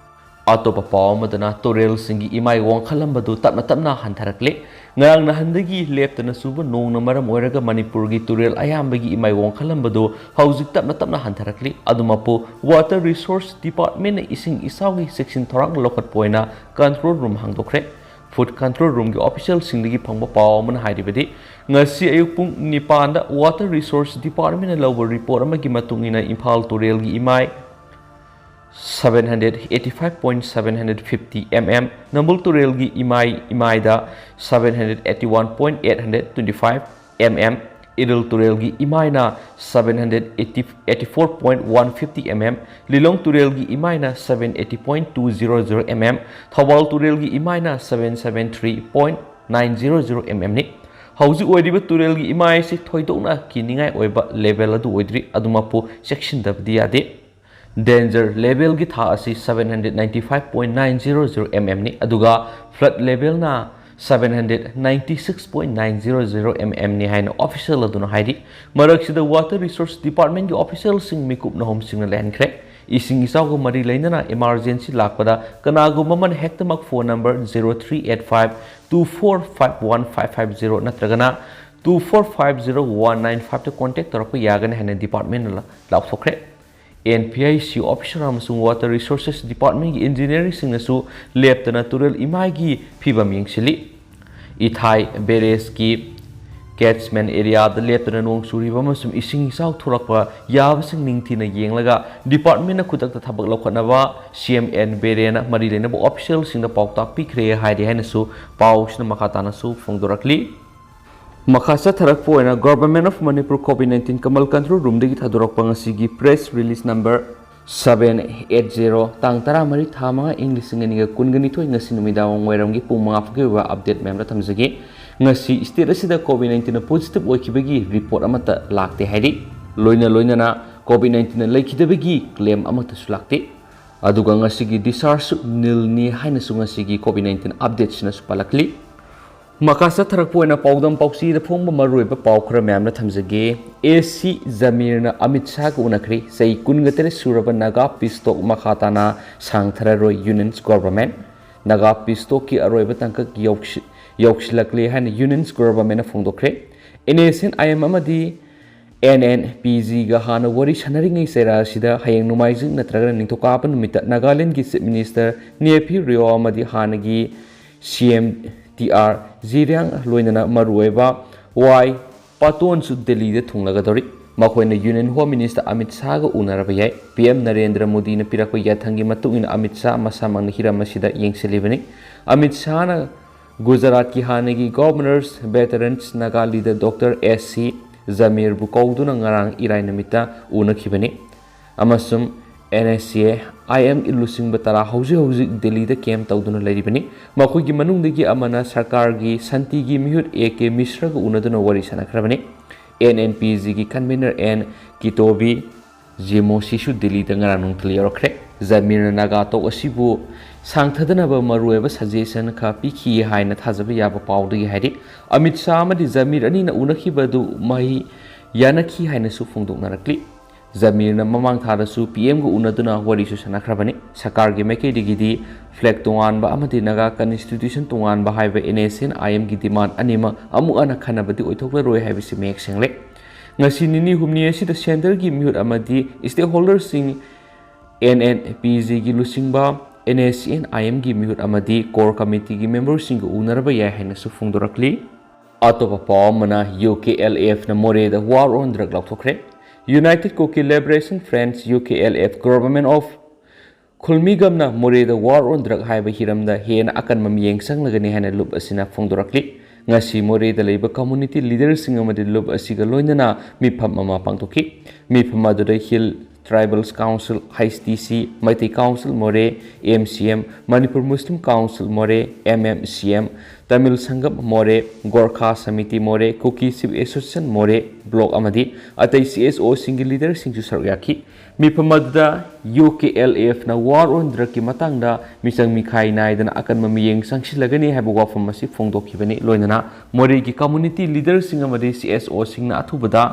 ꯑꯇꯣꯞꯄ ꯄꯥꯎ ꯑꯃꯗꯅ, ꯇꯨꯔꯦꯜꯁꯤꯡꯒꯤ ꯏꯃꯥꯏ ꯋꯥꯡꯈꯠꯂꯝꯕꯗꯨ ꯇꯞꯅ ꯇꯞꯅ ꯍꯟꯊꯔꯛꯂꯤ꯫ ꯉꯔꯥꯡ ꯅꯍꯥꯟꯗꯒꯤ ꯂꯦꯞꯇꯅ ꯆꯨꯕ ꯅꯣꯡꯅ ꯃꯔꯝ ꯑꯣꯏꯔꯒ ꯃꯅꯤꯄꯨꯔꯒꯤ ꯇꯨꯔꯦꯜ ꯑꯌꯥꯝꯕꯒꯤ ꯏꯃꯥꯏ ꯋꯥꯡꯈꯠꯂꯝꯕꯗꯨ ꯍꯧꯖꯤꯛ ꯇꯞꯅ ꯇꯞꯅ ꯍꯟꯊꯔꯛꯂꯤ꯫ ꯑꯗꯨꯃꯛꯄꯨ, ꯋꯥꯇꯔ ꯔꯤꯁꯣꯔꯁ ꯗꯤꯄꯥꯔꯠꯃꯦꯟꯅ ꯏꯁꯤꯡ ꯏꯆꯥꯎꯒꯤ ꯆꯦꯛꯁꯤꯟ ꯊꯧꯔꯥꯡ ꯂꯧꯈꯠꯄ ꯑꯣꯏꯅ ꯀꯟꯇ꯭ꯔꯣꯜ ꯔꯨꯝ ꯍꯥꯡꯗꯣꯛꯈ꯭ꯔꯦ꯫ ꯐꯨꯗ ꯀꯟꯇ꯭ꯔꯣꯜ ꯔꯨꯝꯒꯤ ꯑꯣꯐꯤꯁꯤꯌꯦꯜꯁꯤꯡꯗꯒꯤ ꯐꯪꯕ ꯄꯥꯎ ꯑꯃꯅ ꯍꯥꯏꯔꯤꯕꯗꯤ, ꯉꯁꯤ ꯑꯌꯨꯛ ꯄꯨꯡ ꯅꯤꯄꯥꯟꯗ ꯋꯥꯇꯔ ꯔꯤꯁꯣꯔꯁ ꯗꯤꯄꯥꯔꯠꯃꯦꯟꯅ ꯂꯧꯕ ꯔꯤꯄꯣꯔꯠ ꯑꯃꯒꯤ ꯃꯇꯨꯡ ꯏꯟꯅ, ꯏꯝꯐꯥꯜ ꯇꯨꯔꯦꯜꯒꯤ ꯏꯃꯥꯏ seven hundred eighty five point seven hundred fifty mm, ꯅꯝꯕꯨꯜ ꯇꯨꯔꯦꯜꯒꯤ ꯏꯃꯥꯏ ꯏꯃꯥꯏꯗ seven hundred eighty one point eight hundred twenty five mm, Iril ꯇꯨꯔꯦꯜꯒꯤ ꯏꯃꯥꯏꯅ seven hundred eighty eighty four point one fifty mm, ꯂꯤꯂꯣꯡ ꯇꯨꯔꯦꯜꯒꯤ ꯏꯃꯥꯏꯅ seven eighty point two zero zero mm, Thoubal ꯇꯨꯔꯦꯜꯒꯤ ꯏꯃꯥꯏꯅ seven seven three point nine zero zero mmꯅꯤ꯫ ꯍꯧꯖꯤꯛ ꯑꯣꯏꯔꯤꯕ ꯇꯨꯔꯦꯜꯒꯤ ꯏꯃꯥꯏ ꯑꯁꯤ ꯊꯣꯏꯗꯣꯛꯅ ꯀꯤꯅꯤꯡꯉꯥꯏ ꯑꯣꯏꯕ ꯂꯦꯚꯦꯜ ꯑꯗꯨ ꯑꯣꯏꯗ꯭ꯔꯤ, ꯑꯗꯨꯃꯛꯄꯨ ꯆꯦꯛꯁꯤꯟꯗꯕꯗꯤ ꯌꯥꯗꯦ꯫ ꯗꯦꯟꯖꯔ ꯂꯦꯚꯦꯜꯒꯤ ꯊꯥꯛ ꯑꯁꯤ seven hundred ninety five point nine zero zero mmꯅꯤ, ꯑꯗꯨꯒ ꯐ꯭ꯂꯠ ꯂꯦꯚꯦꯜꯅ seven hundred ninety six point nine zero zero mmꯅꯤ ꯍꯥꯏꯅ ꯑꯣꯐꯤꯁꯤꯌꯦꯜ ꯑꯗꯨꯅ ꯍꯥꯏꯔꯤ꯫ ꯃꯔꯛꯁꯤꯗ ꯋꯥꯇꯔ ꯔꯤꯁꯣꯔꯁ ꯗꯤꯄꯥꯔꯠꯃꯦꯟꯒꯤ ꯑꯣꯐꯤꯁꯤꯌꯦꯜꯁꯤꯡ ꯃꯤꯀꯨꯞꯅ ꯍꯣꯝꯁꯤꯡꯅ ꯂꯩꯍꯟꯈ꯭ꯔꯦ꯫ ꯏꯁꯤꯡ ꯏꯆꯥꯎꯒ ꯃꯔꯤ ꯂꯩꯅꯅ ꯏꯃꯥꯔꯖꯦꯟꯁꯤ ꯂꯥꯛꯄꯗ ꯀꯅꯥꯒꯨꯝꯕ ꯑꯃꯅ ꯍꯦꯛꯇꯃꯛ phone number zero three eight five two four five one five five zero ꯅꯠꯇ꯭ꯔꯒꯅ two four five zero one nine fiveꯇ ꯀꯣꯟꯇꯦꯛ ꯇꯧꯔꯛꯄ ꯌꯥꯒꯅꯤ ꯍꯥꯏꯅ ꯗꯤꯄꯥꯔꯠꯃꯦꯟꯅ ꯂꯥꯎꯊꯣꯛꯈ꯭ꯔꯦ꯫ N P I C officer ꯑꯃꯁꯨꯡ ꯋꯥꯇꯔ ꯔꯤꯁꯣꯔꯁꯦꯁ ꯗꯤꯄꯥꯔꯠꯃꯦꯟꯒꯤ ꯏꯟꯖꯤꯅꯤꯌꯔꯁꯤꯡꯅꯁꯨ ꯂꯦꯞꯇꯅ ꯇꯨꯔꯦꯜ ꯏꯃꯥꯏꯒꯤ ꯐꯤꯕꯝ ꯌꯦꯡꯁꯤꯜꯂꯤ꯫ ꯏꯊꯥꯏ ꯕꯦꯔꯦꯖꯀꯤ ꯀꯦꯠꯁꯃꯦꯟ ꯑꯦꯔꯤꯌꯥꯗ ꯂꯦꯞꯇꯅ ꯅꯣꯡ ꯆꯨꯔꯤꯕ ꯑꯃꯁꯨꯡ ꯏꯁꯤꯡ ꯏꯆꯥꯎ ꯊꯣꯔꯛꯄ ꯌꯥꯕꯁꯤꯡ ꯅꯤꯡꯊꯤꯅ ꯌꯦꯡꯂꯒ ꯗꯤꯄꯥꯔꯠꯃꯦꯟꯅ ꯈꯨꯗꯛꯇ ꯊꯕꯛ ꯂꯧꯈꯠꯅꯕ ꯁꯤ ꯑꯦꯝ ꯑꯦꯟ ꯕꯦꯔꯦꯅ ꯃꯔꯤ ꯂꯩꯅꯕ ꯑꯣꯐꯤꯁꯤꯌꯦꯜꯁꯤꯡꯗ ꯄꯥꯎꯇꯥꯛ ꯄꯤꯈ꯭ꯔꯦ ꯍꯥꯏꯔꯤ ꯍꯥꯏꯅꯁꯨ ꯄꯥꯎꯁꯤꯅ ꯃꯈꯥ ꯇꯥꯅꯁꯨ ꯐꯣꯡꯗꯣꯔꯛꯂꯤ꯫ ꯃꯈꯥ ꯆꯠꯊꯔꯛꯄ ꯑꯣꯏꯅ Government of Manipur COVID nineteen ꯀꯃꯜ ꯀꯟꯇ꯭ꯔꯣꯜ ꯔꯨꯝꯗꯒꯤ ꯊꯥꯗꯣꯔꯛꯄ ꯉꯁꯤꯒꯤ press release number seven eight zero, ꯇꯥꯡ ꯇꯔꯥꯃꯔꯤ ꯊꯥ ꯃꯉꯥ ꯏꯪ ꯂꯤꯁꯤꯡ ꯑꯅꯤꯒ ꯀꯨꯟꯒ ꯅꯤꯊꯣꯏ, ꯉꯁꯤ ꯅꯨꯃꯤꯗꯥꯡ ꯋꯥꯏꯔꯝꯒꯤ ꯄꯨꯡ ꯃꯉꯥ ꯐꯥꯎꯒꯤ ꯑꯣꯏꯕ ꯑꯞꯗꯦꯠ ꯃꯌꯥꯝꯗ ꯊꯝꯖꯒꯦ꯫ ꯉꯁꯤ ꯁ꯭ꯇꯦꯠ ꯑꯁꯤꯗ COVID nineteenꯅ ꯄꯣꯖꯤꯇꯤꯚ ꯑꯣꯏꯈꯤꯕꯒꯤ ꯔꯤꯄꯣꯔꯠ ꯑꯃꯠꯇ ꯂꯥꯛꯇꯦ ꯍꯥꯏꯔꯤ꯫ ꯂꯣꯏꯅ ꯂꯣꯏꯅꯅ COVID nineteenꯅ ꯂꯩꯈꯤꯗꯕꯒꯤ ꯀ꯭ꯂꯦꯝ ꯑꯃꯠꯇꯁꯨ ꯂꯥꯛꯇꯦ꯫ ꯑꯗꯨꯒ ꯉꯁꯤꯒꯤ ꯗꯤꯁꯆꯥꯔꯖꯁꯨ ꯅꯤꯜꯅꯤ ꯍꯥꯏꯅꯁꯨ ꯉꯁꯤꯒꯤ COVID nineteen ꯑꯞꯗꯦꯠꯁꯤꯅꯁꯨ ꯄꯜꯂꯛꯂꯤ꯫ ꯃꯈꯥ ꯆꯠꯊꯔꯛꯄ ꯑꯣꯏꯅ ꯄꯥꯎꯗꯝ ꯄꯥꯎꯆꯦꯗ ꯐꯣꯡꯕ ꯃꯔꯨꯑꯣꯏꯕ ꯄꯥꯎ ꯈꯔ ꯃꯌꯥꯝꯅ ꯊꯝꯖꯒꯦ꯫ ꯑꯦ ꯁꯤ ꯖꯃꯤꯔꯅ ꯑꯃꯤꯠ ꯁꯥꯍꯒ ꯎꯅꯈ꯭ꯔꯦ꯫ ꯆꯍꯤ ꯀꯨꯟꯒ ꯇꯔꯦꯠ ꯁꯨꯔꯕ ꯅꯥꯒꯥ ꯄꯤꯁ ꯇꯣꯛ ꯃꯈꯥ ꯇꯥꯅ ꯁꯥꯡꯊꯔꯔꯣꯏ ꯌꯨꯅꯤꯌꯟꯁ ꯒꯣꯚꯔꯟꯃꯦꯟꯠ꯫ ꯅꯥꯒꯥ ꯄꯤꯁ ꯇꯣꯛꯀꯤ ꯑꯔꯣꯏꯕ ꯇꯥꯡꯀꯛ ꯌꯧꯁꯤ-, ꯌꯧꯁꯤꯜꯂꯛꯂꯦ ꯍꯥꯏꯅ ꯌꯨꯅꯤꯌꯟꯁ ꯒꯣꯚꯔꯟꯃꯦꯟꯠꯅ ꯐꯣꯡꯗꯣꯛꯈ꯭ꯔꯦ꯫ N S N I M ꯑꯃꯗꯤ ꯑꯦꯟ ꯑꯦꯟ ꯄꯤ ꯖꯤꯒ ꯍꯥꯟꯅ ꯋꯥꯔꯤ ꯁꯥꯟꯅꯔꯤꯉꯩ ꯆꯩꯔꯥ ꯑꯁꯤꯗ ꯍꯌꯦꯡ ꯅꯣꯡꯃꯥꯏꯖꯤꯡ ꯅꯠꯇ꯭ꯔꯒꯅ ꯅꯤꯡꯊꯧꯀꯥꯕ ꯅꯨꯃꯤꯠꯇ ꯅꯥꯒꯥꯂꯦꯟꯒꯤ ꯆꯤꯐ ꯃꯤꯅꯤꯁꯇꯔ ꯅꯦꯐꯤ ꯔꯤꯑꯣ ꯑꯃꯗꯤ ꯍꯥꯟꯅꯒꯤ ꯁꯤ ꯑꯦꯝ ꯇꯤ ꯑꯥꯔ ꯖꯤꯔꯤꯌꯥꯡ ꯂꯣꯏꯅꯅ ꯃꯔꯨꯑꯣꯏꯕ ꯋꯥꯏ ꯄꯥꯇꯣꯟꯁꯨ ꯗꯦꯜꯂꯤꯗ ꯊꯨꯡꯂꯒꯗꯧꯔꯤ꯫ ꯃꯈꯣꯏꯅ Union Home Minister ꯑꯃꯤꯠ ꯁꯥꯍꯒ ꯎꯅꯔꯕ ꯌꯥꯏ꯫ ꯄꯤ ꯑꯦꯝ ꯅꯔꯦꯟꯗ꯭ꯔ ꯃꯣꯗꯤꯅ ꯄꯤꯔꯛꯄ ꯌꯥꯊꯪꯒꯤ ꯃꯇꯨꯡ ꯏꯟꯅ ꯑꯃꯤꯠ ꯁꯥꯍ ꯃꯁꯥꯃꯛꯅ ꯍꯤꯔꯝ ꯑꯁꯤꯗ ꯌꯦꯡꯁꯤꯜꯂꯤꯕꯅꯤ꯫ ꯑꯃꯤꯠ ꯁꯥꯍꯅ ꯒꯨꯖꯔꯥꯠꯀꯤ ꯍꯥꯟꯅꯒꯤ Governors Veterans Naga Leader doctor S C ꯖꯃꯤꯔꯕꯨ ꯀꯧꯗꯨꯅ ꯉꯔꯥꯡ ꯏꯔꯥꯏ ꯅꯨꯃꯤꯠꯇ ꯎꯅꯈꯤꯕꯅꯤ꯫ ꯑꯃꯁꯨꯡ and S C A I ꯑꯦꯝꯒꯤ ꯂꯨꯆꯤꯡꯕ ꯇꯔꯥ ꯍꯧꯖꯤꯛ ꯍꯧꯖꯤꯛ ꯗꯤꯜꯂꯤꯗ ꯀꯦꯝ ꯇꯧꯗꯨꯅ ꯂꯩꯔꯤꯕꯅꯤ꯫ ꯃꯈꯣꯏꯒꯤ ꯃꯅꯨꯡꯗꯒꯤ ꯑꯃꯅ ꯁꯔꯀꯥꯔꯒꯤ ꯁꯥꯟꯇꯤꯒꯤ ꯃꯤꯍꯨꯠ ꯑꯦ ꯀꯦ ꯃꯤꯁ꯭ꯔꯒ ꯎꯅꯗꯨꯅ ꯋꯥꯔꯤ ꯁꯥꯟꯅꯈ꯭ꯔꯕꯅꯤ꯫ ꯑꯦꯟ ꯑꯦꯟ ꯄꯤ ꯖꯤꯒꯤ convener ꯑꯦꯟ ꯀꯤꯇꯣꯕꯤ ꯖꯦꯃꯣꯁꯤꯁꯨ ꯗꯤꯜꯂꯤꯗ ꯉꯔꯥꯡ ꯅꯨꯡꯊꯤꯜ ꯌꯧꯔꯛꯈ꯭ꯔꯦ꯫ ꯖꯃꯤꯔꯅ ꯅꯥꯒꯥ ꯇꯣꯛ ꯑꯁꯤꯕꯨ ꯁꯥꯡꯊꯗꯅꯕ ꯃꯔꯨꯑꯣꯏꯕ suggestion ꯈꯔ ꯄꯤꯈꯤ ꯍꯥꯏꯅ ꯊꯥꯖꯕ ꯌꯥꯕ ꯄꯥꯎꯗꯒꯤ ꯍꯥꯏꯔꯤ꯫ ꯑꯃꯤꯠ ꯁꯥꯍ ꯑꯃꯗꯤ ꯖꯃꯤꯔ ꯑꯅꯤꯅ ꯎꯅꯈꯤꯕ ꯑꯗꯨ ꯃꯍꯩ ꯌꯥꯅꯈꯤ ꯍꯥꯏꯅꯁꯨ ꯐꯣꯡꯗꯣꯛꯅꯔꯛꯂꯤ꯫ ꯖꯃꯤꯔꯅ ꯃꯃꯥꯡ ꯊꯥꯗꯁꯨ ꯄꯤ ꯑꯦꯝꯒ ꯎꯅꯗꯨꯅ ꯋꯥꯔꯤꯁꯨ ꯁꯥꯟꯅꯈ꯭ꯔꯕꯅꯤ꯫ ꯁꯔꯀꯥꯔꯒꯤ ꯃꯥꯏꯀꯩꯗꯒꯤꯗꯤ flag ꯇꯣꯉꯥꯟꯕ ꯑꯃꯗꯤ ꯅꯥꯒꯥ constitution ꯇꯣꯉꯥꯟꯕ ꯍꯥꯏꯕ ꯑꯦꯟ ꯑꯦꯁ ꯁꯤ ꯑꯦꯟ ꯑꯥꯏ ꯑꯦꯝꯒꯤ demand ꯑꯅꯤꯃꯛ ꯑꯃꯨꯛ ꯍꯟꯅ ꯈꯟꯅꯕꯗꯤ ꯑꯣꯏꯊꯣꯛꯂꯔꯣꯏ ꯍꯥꯏꯕꯁꯤ ꯃꯌꯦꯛ ꯁꯦꯡꯂꯦ꯫ ꯉꯁꯤ ꯅꯤꯅꯤ ꯍꯨꯝꯅꯤ ꯑꯁꯤꯗ centreꯒꯤ ꯃꯤꯍꯨꯠ ꯑꯃꯗꯤ stakeholderꯁꯤꯡ, ꯑꯦꯟ ꯑꯦꯟ ꯄꯤ ꯖꯤꯒꯤ ꯂꯨꯆꯤꯡꯕ, ꯑꯦꯟ ꯑꯦꯁ ꯁꯤ ꯑꯦꯟ ꯑꯥꯏ ꯑꯦꯝꯒꯤ ꯃꯤꯍꯨꯠ ꯑꯃꯗꯤ core committeeꯒꯤ memberꯁꯤꯡꯒ ꯎꯅꯔꯕ ꯌꯥꯏ ꯍꯥꯏꯅꯁꯨ ꯐꯣꯡꯗꯣꯔꯛꯂꯤ꯫ ꯑꯇꯣꯞꯄ ꯄꯥꯎ ꯑꯃꯅ, ꯌꯨ ꯀꯦ ꯑꯦꯜ ꯑꯦꯐꯅ ꯃꯣꯔꯦꯗ war on drug ꯂꯥꯎꯊꯣꯛꯈ꯭ꯔꯦ꯫ United Kukki Liberation Front, U K L F, Government of ꯈꯨꯜꯃꯤꯒꯝꯅ ꯃꯣꯔꯦꯗ war on drug ꯍꯥꯏꯕ ꯍꯤꯔꯝꯗ ꯍꯦꯟꯅ ꯑꯀꯟꯕ ꯃꯤꯠꯌꯦꯡ ꯆꯪꯂꯒꯅꯤ ꯍꯥꯏꯅ ꯂꯨꯞ ꯑꯁꯤꯅ ꯐꯣꯡꯗꯣꯔꯛꯂꯤ꯫ ꯉꯁꯤ ꯃꯣꯔꯦꯗ ꯂꯩꯕ community leaderꯁꯤꯡ ꯑꯃꯗꯤ ꯂꯨꯞ ꯑꯁꯤꯒ ꯂꯣꯏꯅꯅ ꯃꯤꯐꯝ ꯑꯃ ꯄꯥꯡꯊꯣꯛꯈꯤ꯫ ꯃꯤꯐꯝ ꯑꯗꯨꯗ Hill Tribals Council, H T C, Meitei Council Moreh, M C M, Manipur Muslim Council Moreh, M M C M, Tamil Sangam Moreh, Gorkha Samiti Moreh, Kuki Civic Association Moreh Block ꯑꯃꯗꯤ ꯑꯇꯩ ꯁꯤ ꯑꯦꯁ ꯑꯣꯁꯤꯡꯒꯤ leaderꯁꯤꯡꯁꯨ ꯁꯔꯨꯛ ꯌꯥꯈꯤ꯫ ꯃꯤꯐꯝ ꯑꯗꯨꯗ ꯌꯨ ꯀꯦ ꯑꯦꯜ ꯑꯦꯐꯅ war on drugꯀꯤ ꯃꯇꯥꯡꯗ ꯃꯤꯆꯪ ꯃꯤꯈꯥꯏ ꯅꯥꯏꯗꯅ ꯑꯀꯟꯕ ꯃꯤꯠꯌꯦꯡ ꯆꯪꯁꯤꯜꯂꯒꯅꯤ ꯍꯥꯏꯕ ꯋꯥꯐꯝ ꯑꯁꯤ ꯐꯣꯡꯗꯣꯛꯈꯤꯕꯅꯤ꯫ ꯂꯣꯏꯅꯅ ꯃꯣꯔꯦꯒꯤ community leaderꯁꯤꯡ ꯑꯃꯗꯤ ꯁꯤ ꯑꯦꯁ ꯑꯣꯁꯤꯡꯅ ꯑꯊꯨꯕꯗ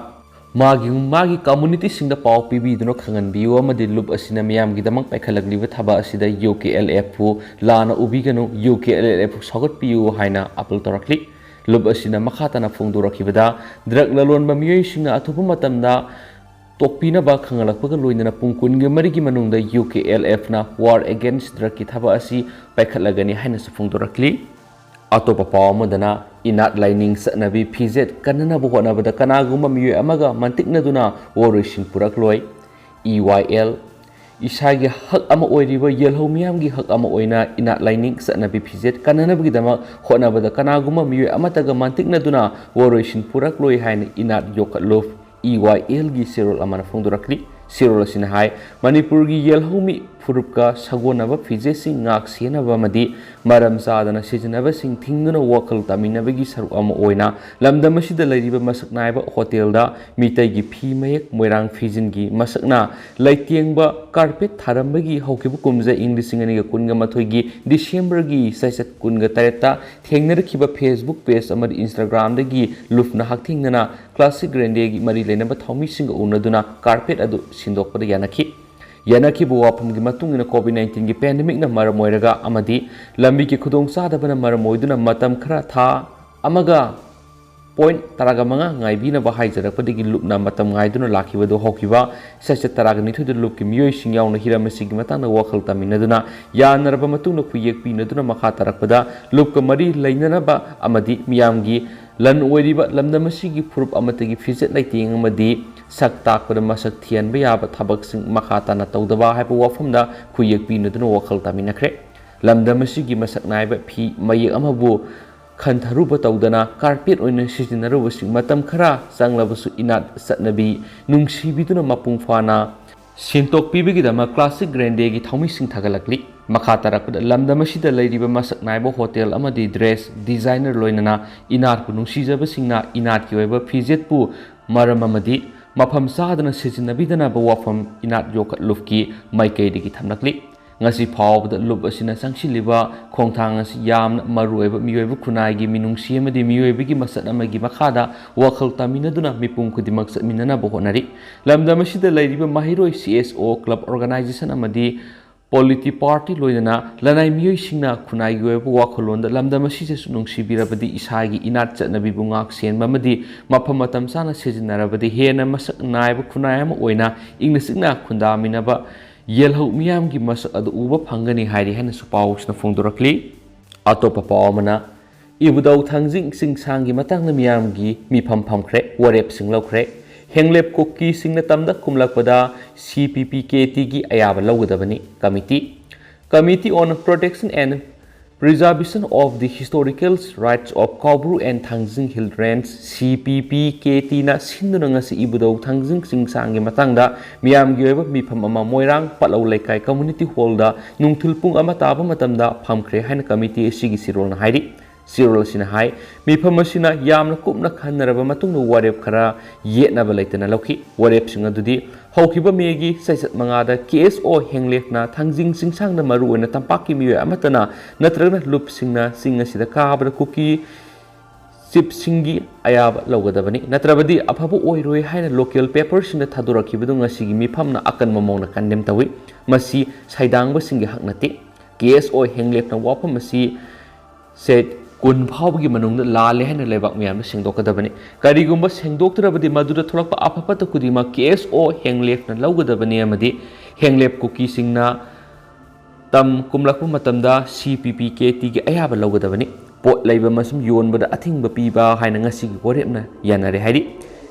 ꯃꯥꯒꯤ, ꯃꯥꯒꯤ communityꯁꯤꯡꯗ ꯄꯥꯎ ꯄꯤꯕꯤꯗꯨꯅ ꯈꯪꯍꯟꯕꯤꯌꯨ ꯑꯃꯗꯤ ꯂꯨꯞ ꯑꯁꯤꯅ ꯃꯤꯌꯥꯝꯒꯤꯗꯃꯛ ꯄꯥꯏꯈꯠꯂꯛꯂꯤꯕ ꯊꯕꯛ ꯑꯁꯤꯗ ꯌꯨ ꯀꯦ ꯑꯦꯜ ꯑꯦꯐꯄꯨ ꯂꯥꯟꯅ ꯎꯕꯤꯒꯅꯨ, ꯌꯨ ꯀꯦ ꯑꯦꯜ ꯑꯦꯜ ꯑꯦꯐꯄꯨ ꯁꯧꯒꯠꯄꯤꯌꯨ ꯍꯥꯏꯅ appeal ꯇꯧꯔꯛꯂꯤ꯫ ꯂꯨꯞ ꯑꯁꯤꯅ ꯃꯈꯥ ꯇꯥꯅ ꯐꯣꯡꯗꯣꯔꯛꯈꯤꯕꯗ, drug ꯂꯂꯣꯟꯕ ꯃꯤꯑꯣꯏꯁꯤꯡꯅ ꯑꯊꯨꯕ ꯃꯇꯝꯗ ꯇꯣꯛꯄꯤꯅꯕ ꯈꯪꯍꯜꯂꯛꯄꯒ ꯂꯣꯏꯅꯅ ꯄꯨꯡ ꯀꯨꯟꯒꯤ ꯃꯔꯤꯒꯤ ꯃꯅꯨꯡꯗ ꯌꯨ ꯀꯦ ꯑꯦꯜ ꯑꯦꯐꯅ war against drugꯀꯤ ꯊꯕꯛ ꯑꯁꯤ ꯄꯥꯏꯈꯠꯂꯒꯅꯤ ꯍꯥꯏꯅꯁꯨ ꯐꯣꯡꯗꯣꯔꯛꯂꯤ꯫ ꯑꯇꯣꯞꯄ ꯄꯥꯎ ꯑꯃꯗꯅ, ꯏꯅꯥꯠ ꯂꯥꯏꯅꯤꯡ ꯆꯠꯅꯕꯤ ꯐꯤꯖꯦꯠ ꯀꯟꯅꯅꯕ ꯍꯣꯠꯅꯕꯗ ꯀꯅꯥꯒꯨꯝꯕ ꯃꯤꯑꯣꯏ ꯑꯃꯒ ꯃꯟꯇꯤꯛꯅꯗꯨꯅ ꯋꯥꯔꯣꯏꯁꯤꯟ ꯄꯨꯔꯛꯂꯣꯏ꯫ ꯏ ꯋꯥꯏ ꯑꯦꯜ, ꯏꯁꯥꯒꯤ ꯍꯛ ꯑꯃ ꯑꯣꯏꯔꯤꯕ ꯌꯦꯜꯍꯧ ꯃꯤꯌꯥꯝꯒꯤ ꯍꯛ ꯑꯃ ꯑꯣꯏꯅ ꯏꯅꯥꯠ ꯂꯥꯏꯅꯤꯡ ꯆꯠꯅꯕꯤ ꯐꯤꯖꯦꯠ ꯀꯟꯅꯅꯕꯒꯤꯗꯃꯛ ꯍꯣꯠꯅꯕꯗ ꯀꯅꯥꯒꯨꯝꯕ ꯃꯤꯑꯣꯏ ꯑꯃꯠꯇꯒ ꯃꯟꯇꯤꯛꯅꯗꯨꯅ ꯋꯥꯔꯣꯏꯁꯤꯟ ꯄꯨꯔꯛꯂꯣꯏ ꯍꯥꯏꯅ ꯏꯅꯥꯠ ꯌꯣꯛꯈꯠꯂꯨ꯫ ꯏ ꯋꯥꯏ ꯑꯦꯜꯒꯤ ꯆꯦꯔꯣꯜ ꯑꯃꯅ ꯐꯣꯡꯗꯣꯔꯛꯂꯤ꯫ ꯆꯦꯔꯣꯜ ꯑꯁꯤꯅ ꯍꯥꯏ, ꯃꯅꯤꯄꯨꯔꯒꯤ ꯌꯦꯜꯍꯧꯃꯤ ꯐꯨꯔꯨꯞꯀ ꯁꯥꯒꯣꯟꯅꯕ ꯐꯤꯖꯦꯠꯁꯤꯡ ꯉꯥꯛ ꯁꯦꯟꯅꯕ ꯑꯃꯗꯤ ꯃꯔꯝ ꯆꯥꯗꯅ ꯁꯤꯖꯤꯟꯅꯕꯁꯤꯡ ꯊꯤꯡꯗꯨꯅ ꯋꯥꯈꯜ ꯇꯥꯃꯤꯟꯅꯕꯒꯤ ꯁꯔꯨꯛ ꯑꯃ ꯑꯣꯏꯅ ꯂꯝꯗꯝ ꯑꯁꯤꯗ ꯂꯩꯔꯤꯕ ꯃꯁꯛ ꯅꯥꯏꯕ ꯍꯣꯇꯦꯜꯗ ꯃꯤꯇꯩꯒꯤ ꯐꯤ ꯃꯌꯦꯛ, ꯃꯣꯏꯔꯥꯡ ꯐꯤꯖꯤꯟꯒꯤ ꯃꯁꯛꯅ ꯂꯩꯇꯦꯡꯕ ꯀꯥꯔꯄꯦꯠ ꯊꯥꯔꯝꯕꯒꯤ ꯍꯧꯈꯤꯕ ꯀꯨꯝꯖꯥ ꯏꯪ ꯂꯤꯁꯤꯡ ꯑꯅꯤꯒ ꯀꯨꯟꯒ ꯃꯥꯊꯣꯏꯒꯤ ꯗꯤꯁꯦꯝꯕꯔꯒꯤ ꯆꯩꯆꯠ ꯀꯨꯟꯒ ꯇꯔꯦꯠꯇ ꯊꯦꯡꯅꯔꯛꯈꯤꯕ Facebook page ꯑꯃꯗꯤ Instagramꯗꯒꯤ ꯂꯨꯞꯅ ꯍꯛꯊꯦꯡꯅꯅ ꯀ꯭ꯂꯥꯁꯤꯛ ꯒ꯭ꯔꯦꯟꯗꯦꯒꯤ ꯃꯔꯤ ꯂꯩꯅꯕ ꯊꯧꯃꯤꯁꯤꯡꯒ ꯎꯅꯗꯨꯅ ꯀꯥꯔꯄꯦꯠ ꯑꯗꯨ ꯁꯤꯟꯗꯣꯛꯄꯗ ꯌꯥꯅꯈꯤ꯫ ꯌꯥꯅꯈꯤꯕ ꯋꯥꯐꯝꯒꯤ ꯃꯇꯨꯡ ꯏꯟꯅ COVID nineteenꯒꯤ pandemicꯅ ꯃꯔꯝ ꯑꯣꯏꯔꯒ ꯑꯃꯗꯤ ꯂꯝꯕꯤꯒꯤ ꯈꯨꯗꯣꯡꯆꯥꯗꯕꯅ ꯃꯔꯝ ꯑꯣꯏꯗꯨꯅ ꯃꯇꯝ ꯈꯔ ꯊꯥ ꯑꯃꯒ point ꯇꯔꯥꯒ ꯃꯉꯥ ꯉꯥꯏꯕꯤꯅꯕ ꯍꯥꯏꯖꯔꯛꯄꯗꯒꯤ ꯂꯨꯞꯅ ꯃꯇꯝ ꯉꯥꯏꯗꯨꯅ ꯂꯥꯛꯈꯤꯕꯗꯨ ꯍꯧꯈꯤꯕ ꯆꯩꯆꯠ ꯇꯔꯥꯒ ꯅꯤꯊꯣꯏꯗ ꯂꯨꯞꯀꯤ ꯃꯤꯑꯣꯏꯁꯤꯡ ꯌꯥꯎꯅ ꯍꯤꯔꯝ ꯑꯁꯤꯒꯤ ꯃꯇꯥꯡꯗ ꯋꯥꯈꯜ ꯇꯥꯃꯤꯟꯅꯗꯨꯅ ꯌꯥꯅꯔꯕ ꯃꯇꯨꯡꯗ ꯈꯨꯌꯦꯛ ꯄꯤꯅꯗꯨꯅ ꯃꯈꯥ ꯇꯥꯔꯛꯄꯗ ꯂꯨꯞꯀ ꯃꯔꯤ ꯂꯩꯅꯅꯕ ꯑꯃꯗꯤ ꯃꯤꯌꯥꯝꯒꯤ ꯂꯟ ꯑꯣꯏꯔꯤꯕ ꯂꯝꯗꯝ ꯑꯁꯤꯒꯤ ꯐꯨꯔꯨꯞ ꯑꯃꯠꯇꯒꯤ ꯐꯤꯖꯦꯠ ꯂꯩꯇꯦꯡ ꯑꯃꯗꯤ ꯁꯛ ꯇꯥꯛꯄꯗ ꯃꯁꯛ ꯊꯤꯍꯟꯕ ꯌꯥꯕ ꯊꯕꯛꯁꯤꯡ ꯃꯈꯥ ꯇꯥꯅ ꯇꯧꯗꯕ ꯍꯥꯏꯕ ꯋꯥꯐꯝꯗ ꯈꯨꯌꯦꯛ ꯄꯤꯅꯗꯨꯅ ꯋꯥꯈꯜ ꯇꯥꯃꯤꯟꯅꯈ꯭ꯔꯦ꯫ ꯂꯝꯗꯝ ꯑꯁꯤꯒꯤ ꯃꯁꯛ ꯅꯥꯏꯕ ꯐꯤ ꯃꯌꯦꯛ ꯑꯃꯕꯨ ꯈꯟꯊꯔꯨꯕ ꯇꯧꯗꯅ ꯀꯥꯔꯄꯦꯠ ꯑꯣꯏꯅ ꯁꯤꯖꯤꯟꯅꯔꯨꯕꯁꯤꯡ ꯃꯇꯝ ꯈꯔ ꯆꯪꯂꯕꯁꯨ ꯏꯅꯥꯠ ꯆꯠꯅꯕꯤ ꯅꯨꯡꯁꯤꯕꯤꯗꯨꯅ ꯃꯄꯨꯡ ꯐꯥꯅ ꯁꯦꯡꯗꯣꯛꯄꯤꯕꯒꯤꯗꯃꯛ ꯀ꯭ꯂꯥꯁꯤꯛ ꯒ꯭ꯔꯦꯟꯗꯦꯒꯤ ꯊꯧꯃꯤꯁꯤꯡ ꯊꯥꯒꯠꯂꯛꯂꯤ꯫ ꯃꯈꯥ ꯇꯥꯔꯛꯄꯗ ꯂꯝꯗꯝ ꯑꯁꯤꯗ ꯂꯩꯔꯤꯕ ꯃꯁꯛ ꯅꯥꯏꯕ ꯍꯣꯇꯦꯜ ꯑꯃꯗꯤ dress designer ꯂꯣꯏꯅꯅ ꯏꯅꯥꯠꯄꯨ ꯅꯨꯡꯁꯤꯖꯕꯁꯤꯡꯅ ꯏꯅꯥꯠꯀꯤ ꯑꯣꯏꯕ ꯐꯤꯖꯦꯠꯄꯨ ꯃꯔꯝ ꯑꯃꯗꯤ ꯃꯐꯝ ꯆꯥꯗꯅ ꯁꯤꯖꯤꯟꯅꯕꯤꯗꯅꯕ ꯋꯥꯐꯝ ꯏꯅꯥꯠ ꯌꯣꯛꯈꯠ ꯂꯨꯞꯀꯤ ꯃꯥꯏꯀꯩꯗꯒꯤ ꯊꯝꯂꯛꯂꯤ꯫ ꯉꯁꯤ ꯐꯥꯎꯕꯗ ꯂꯨꯞ ꯑꯁꯤꯅ ꯆꯪꯁꯤꯜꯂꯤꯕ ꯈꯣꯡꯊꯥꯡ ꯑꯁꯤ ꯌꯥꯝꯅ ꯃꯔꯨꯑꯣꯏꯕ ꯃꯤꯑꯣꯏꯕ ꯈꯨꯟꯅꯥꯏꯒꯤ ꯃꯤꯅꯨꯡꯁꯤ ꯑꯃꯗꯤ ꯃꯤꯑꯣꯏꯕꯒꯤ ꯃꯁꯛ ꯑꯃꯒꯤ ꯃꯈꯥꯗ ꯋꯥꯈꯜ ꯇꯥꯃꯤꯟꯅꯗꯨꯅ ꯃꯤꯄꯨꯝ ꯈꯨꯗꯤꯡꯃꯛ ꯆꯠꯃꯤꯟꯅꯅꯕ ꯍꯣꯠꯅꯔꯤ꯫ ꯂꯝꯗꯝ ꯑꯁꯤꯗ ꯂꯩꯔꯤꯕ ꯃꯍꯩꯔꯣꯏ, C S O, club organization ꯑꯃꯗꯤ polity party ꯂꯣꯏꯅꯅ ꯂꯅꯥꯏ ꯃꯤꯑꯣꯏꯁꯤꯡꯅ ꯈꯨꯟꯅꯥꯏꯒꯤ ꯑꯣꯏꯕ ꯋꯥꯈꯜꯂꯣꯟꯗ ꯂꯝꯗꯝ ꯑꯁꯤꯗꯁꯨ ꯅꯨꯡꯁꯤꯕꯤꯔꯕꯗꯤ ꯏꯁꯥꯒꯤ ꯏꯅꯥꯠ ꯆꯠꯅꯕꯤꯕꯨ ꯉꯥꯛ ꯁꯦꯟꯕ ꯑꯃꯗꯤ ꯃꯐꯝ ꯃꯇꯝ ꯆꯥꯅ ꯁꯤꯖꯤꯟꯅꯔꯕꯗꯤ ꯍꯦꯟꯅ ꯃꯁꯛ ꯅꯥꯏꯕ ꯈꯨꯟꯅꯥꯏ ꯑꯃ ꯑꯣꯏꯅ ꯏꯪꯅ ꯆꯤꯛꯅ ꯈꯨꯟꯗꯥꯃꯤꯟꯅꯕ ꯌꯦꯜꯍꯧ ꯃꯤꯌꯥꯝꯒꯤ ꯃꯁꯛ ꯑꯗꯨ ꯎꯕ ꯐꯪꯒꯅꯤ ꯍꯥꯏꯔꯤ ꯍꯥꯏꯅꯁꯨ ꯄꯥꯎꯁꯤꯅ ꯐꯣꯡꯗꯣꯔꯛꯂꯤ꯫ ꯑꯇꯣꯞꯄ ꯄꯥꯎ ꯑꯃꯅ, ꯏꯕꯨꯙꯧ ꯊꯥꯡꯖꯤꯡ ꯆꯤꯡꯁꯥꯡꯒꯤ ꯃꯇꯥꯡꯗ ꯃꯤꯌꯥꯝꯒꯤ ꯃꯤꯐꯝ ꯐꯝꯈ꯭ꯔꯦ, ꯋꯥꯔꯦꯞꯁꯤꯡ ꯂꯧꯈ꯭ꯔꯦ꯫ ꯍꯦꯡꯂꯦꯞ ꯀꯨꯀꯤꯁꯤꯡꯅ ꯇꯝꯗ ꯀꯨꯝꯂꯛꯄꯗ ꯁꯤ ꯄꯤ ꯄꯤ ꯀꯦ ꯇꯤꯒꯤ ꯑꯌꯥꯕ ꯂꯧꯒꯗꯕꯅꯤ꯫ Committee, Committee on Protection and Preservation of the Historical Rights of Kaubru and Thangjing Hill Range, C P P K T ꯅ ꯁꯤꯟꯗꯨꯅ ꯉꯁꯤ ꯏꯕꯨꯙꯧ ꯊꯥꯡꯖꯤꯡ ꯆꯤꯡꯁꯥꯡꯒꯤ ꯃꯇꯥꯡꯗ ꯃꯤꯌꯥꯝꯒꯤ ꯑꯣꯏꯕ ꯃꯤꯐꯝ ꯑꯃ ꯃꯣꯏꯔꯥꯡ ꯄꯠꯂꯧ ꯂꯩꯀꯥꯏ community hall ꯗ ꯅꯨꯡꯊꯤꯜ ꯄꯨꯡ ꯑꯃ ꯇꯥꯕ ꯃꯇꯝꯗ ꯐꯝꯈ꯭ꯔꯦ ꯍꯥꯏꯅ committee ꯑꯁꯤꯒꯤ ꯆꯦꯔꯣꯜꯅ ꯍꯥꯏꯔꯤ꯫ ꯆꯦꯔꯣꯜ ꯑꯁꯤꯅ ꯍꯥꯏ, ꯃꯤꯐꯝ ꯑꯁꯤꯅ ꯌꯥꯝꯅ ꯀꯨꯞꯅ ꯈꯟꯅꯔꯕ ꯃꯇꯨꯡꯗ ꯋꯥꯔꯦꯞ ꯈꯔ ꯌꯦꯠꯅꯕ ꯂꯩꯇꯅ ꯂꯧꯈꯤ꯫ ꯋꯥꯔꯦꯞꯁꯤꯡ ꯑꯗꯨꯗꯤ ꯍꯧꯈꯤꯕ ꯃꯦꯒꯤ ꯆꯩꯆꯠ ꯃꯉꯥꯗ ꯀꯦ ꯑꯦꯁ ꯑꯣ ꯍꯦꯡꯂꯦꯞꯅ ꯊꯥꯡꯖꯤꯡ ꯆꯤꯡꯁꯥꯡꯗ ꯃꯔꯨꯑꯣꯏꯅ ꯇꯝꯄꯥꯛꯀꯤ ꯃꯤꯑꯣꯏ ꯑꯃꯠꯇꯅ ꯅꯠꯇ꯭ꯔꯒꯅ ꯂꯨꯞꯁꯤꯡꯅ ꯆꯤꯡ ꯑꯁꯤꯗ ꯀꯥꯕꯗ ꯀꯨꯀꯤ ꯆꯤꯞꯁꯤꯡꯒꯤ ꯑꯌꯥꯕ ꯂꯧꯒꯗꯕꯅꯤ, ꯅꯠꯇ꯭ꯔꯕꯗꯤ ꯑꯐꯕ ꯑꯣꯏꯔꯣꯏ ꯍꯥꯏꯅ local paper ꯁꯤꯡꯗ ꯊꯥꯗꯣꯔꯛꯈꯤꯕꯗꯨ ꯉꯁꯤꯒꯤ ꯃꯤꯐꯝꯅ ꯑꯀꯟꯕ ꯃꯑꯣꯡꯗ condemn ꯇꯧꯏ꯫ ꯃꯁꯤ ꯁꯩꯗꯥꯡꯕꯁꯤꯡꯒꯤ ꯍꯛ ꯅꯠꯇꯦ꯫ ꯀꯦ ꯑꯦꯁ ꯑꯣ ꯍꯦꯡꯂꯦꯞꯅ ꯋꯥꯐꯝ ꯑꯁꯤ ꯁꯦꯠ ꯀꯨꯟ ꯐꯥꯎꯕꯒꯤ ꯃꯅꯨꯡꯗ ꯂꯥꯜꯂꯦ ꯍꯥꯏꯅ ꯂꯩꯕꯥꯛ ꯃꯤꯌꯥꯝꯗ ꯁꯦꯡꯗꯣꯛꯀꯗꯕꯅꯤ꯫ ꯀꯔꯤꯒꯨꯝꯕ ꯁꯦꯡꯗꯣꯛꯇ꯭ꯔꯕꯗꯤ ꯃꯗꯨꯗ ꯊꯣꯛꯂꯛꯄ ꯑꯐ ꯐꯠꯇ ꯈꯨꯗꯤꯡꯃꯛ ꯀꯦ ꯑꯦꯁ ꯑꯣ ꯍꯦꯡꯂꯦꯞꯅ ꯂꯧꯒꯗꯕꯅꯤ ꯑꯃꯗꯤ ꯍꯦꯡꯂꯦꯞ ꯀꯨꯀꯤꯁꯤꯡꯅ ꯇꯝ ꯀꯨꯝꯂꯛꯄ ꯃꯇꯝꯗ ꯁꯤ ꯄꯤ ꯄꯤ ꯀꯦ ꯇꯤꯒꯤ ꯑꯌꯥꯕ ꯂꯧꯒꯗꯕꯅꯤ꯫ ꯄꯣꯠ ꯂꯩꯕ ꯑꯃꯁꯨꯡ ꯌꯣꯟꯕꯗ ꯑꯊꯤꯡꯕ ꯄꯤꯕ ꯍꯥꯏꯅ ꯉꯁꯤꯒꯤ ꯋꯥꯔꯦꯞꯅ ꯌꯥꯅꯔꯦ ꯍꯥꯏꯔꯤ꯫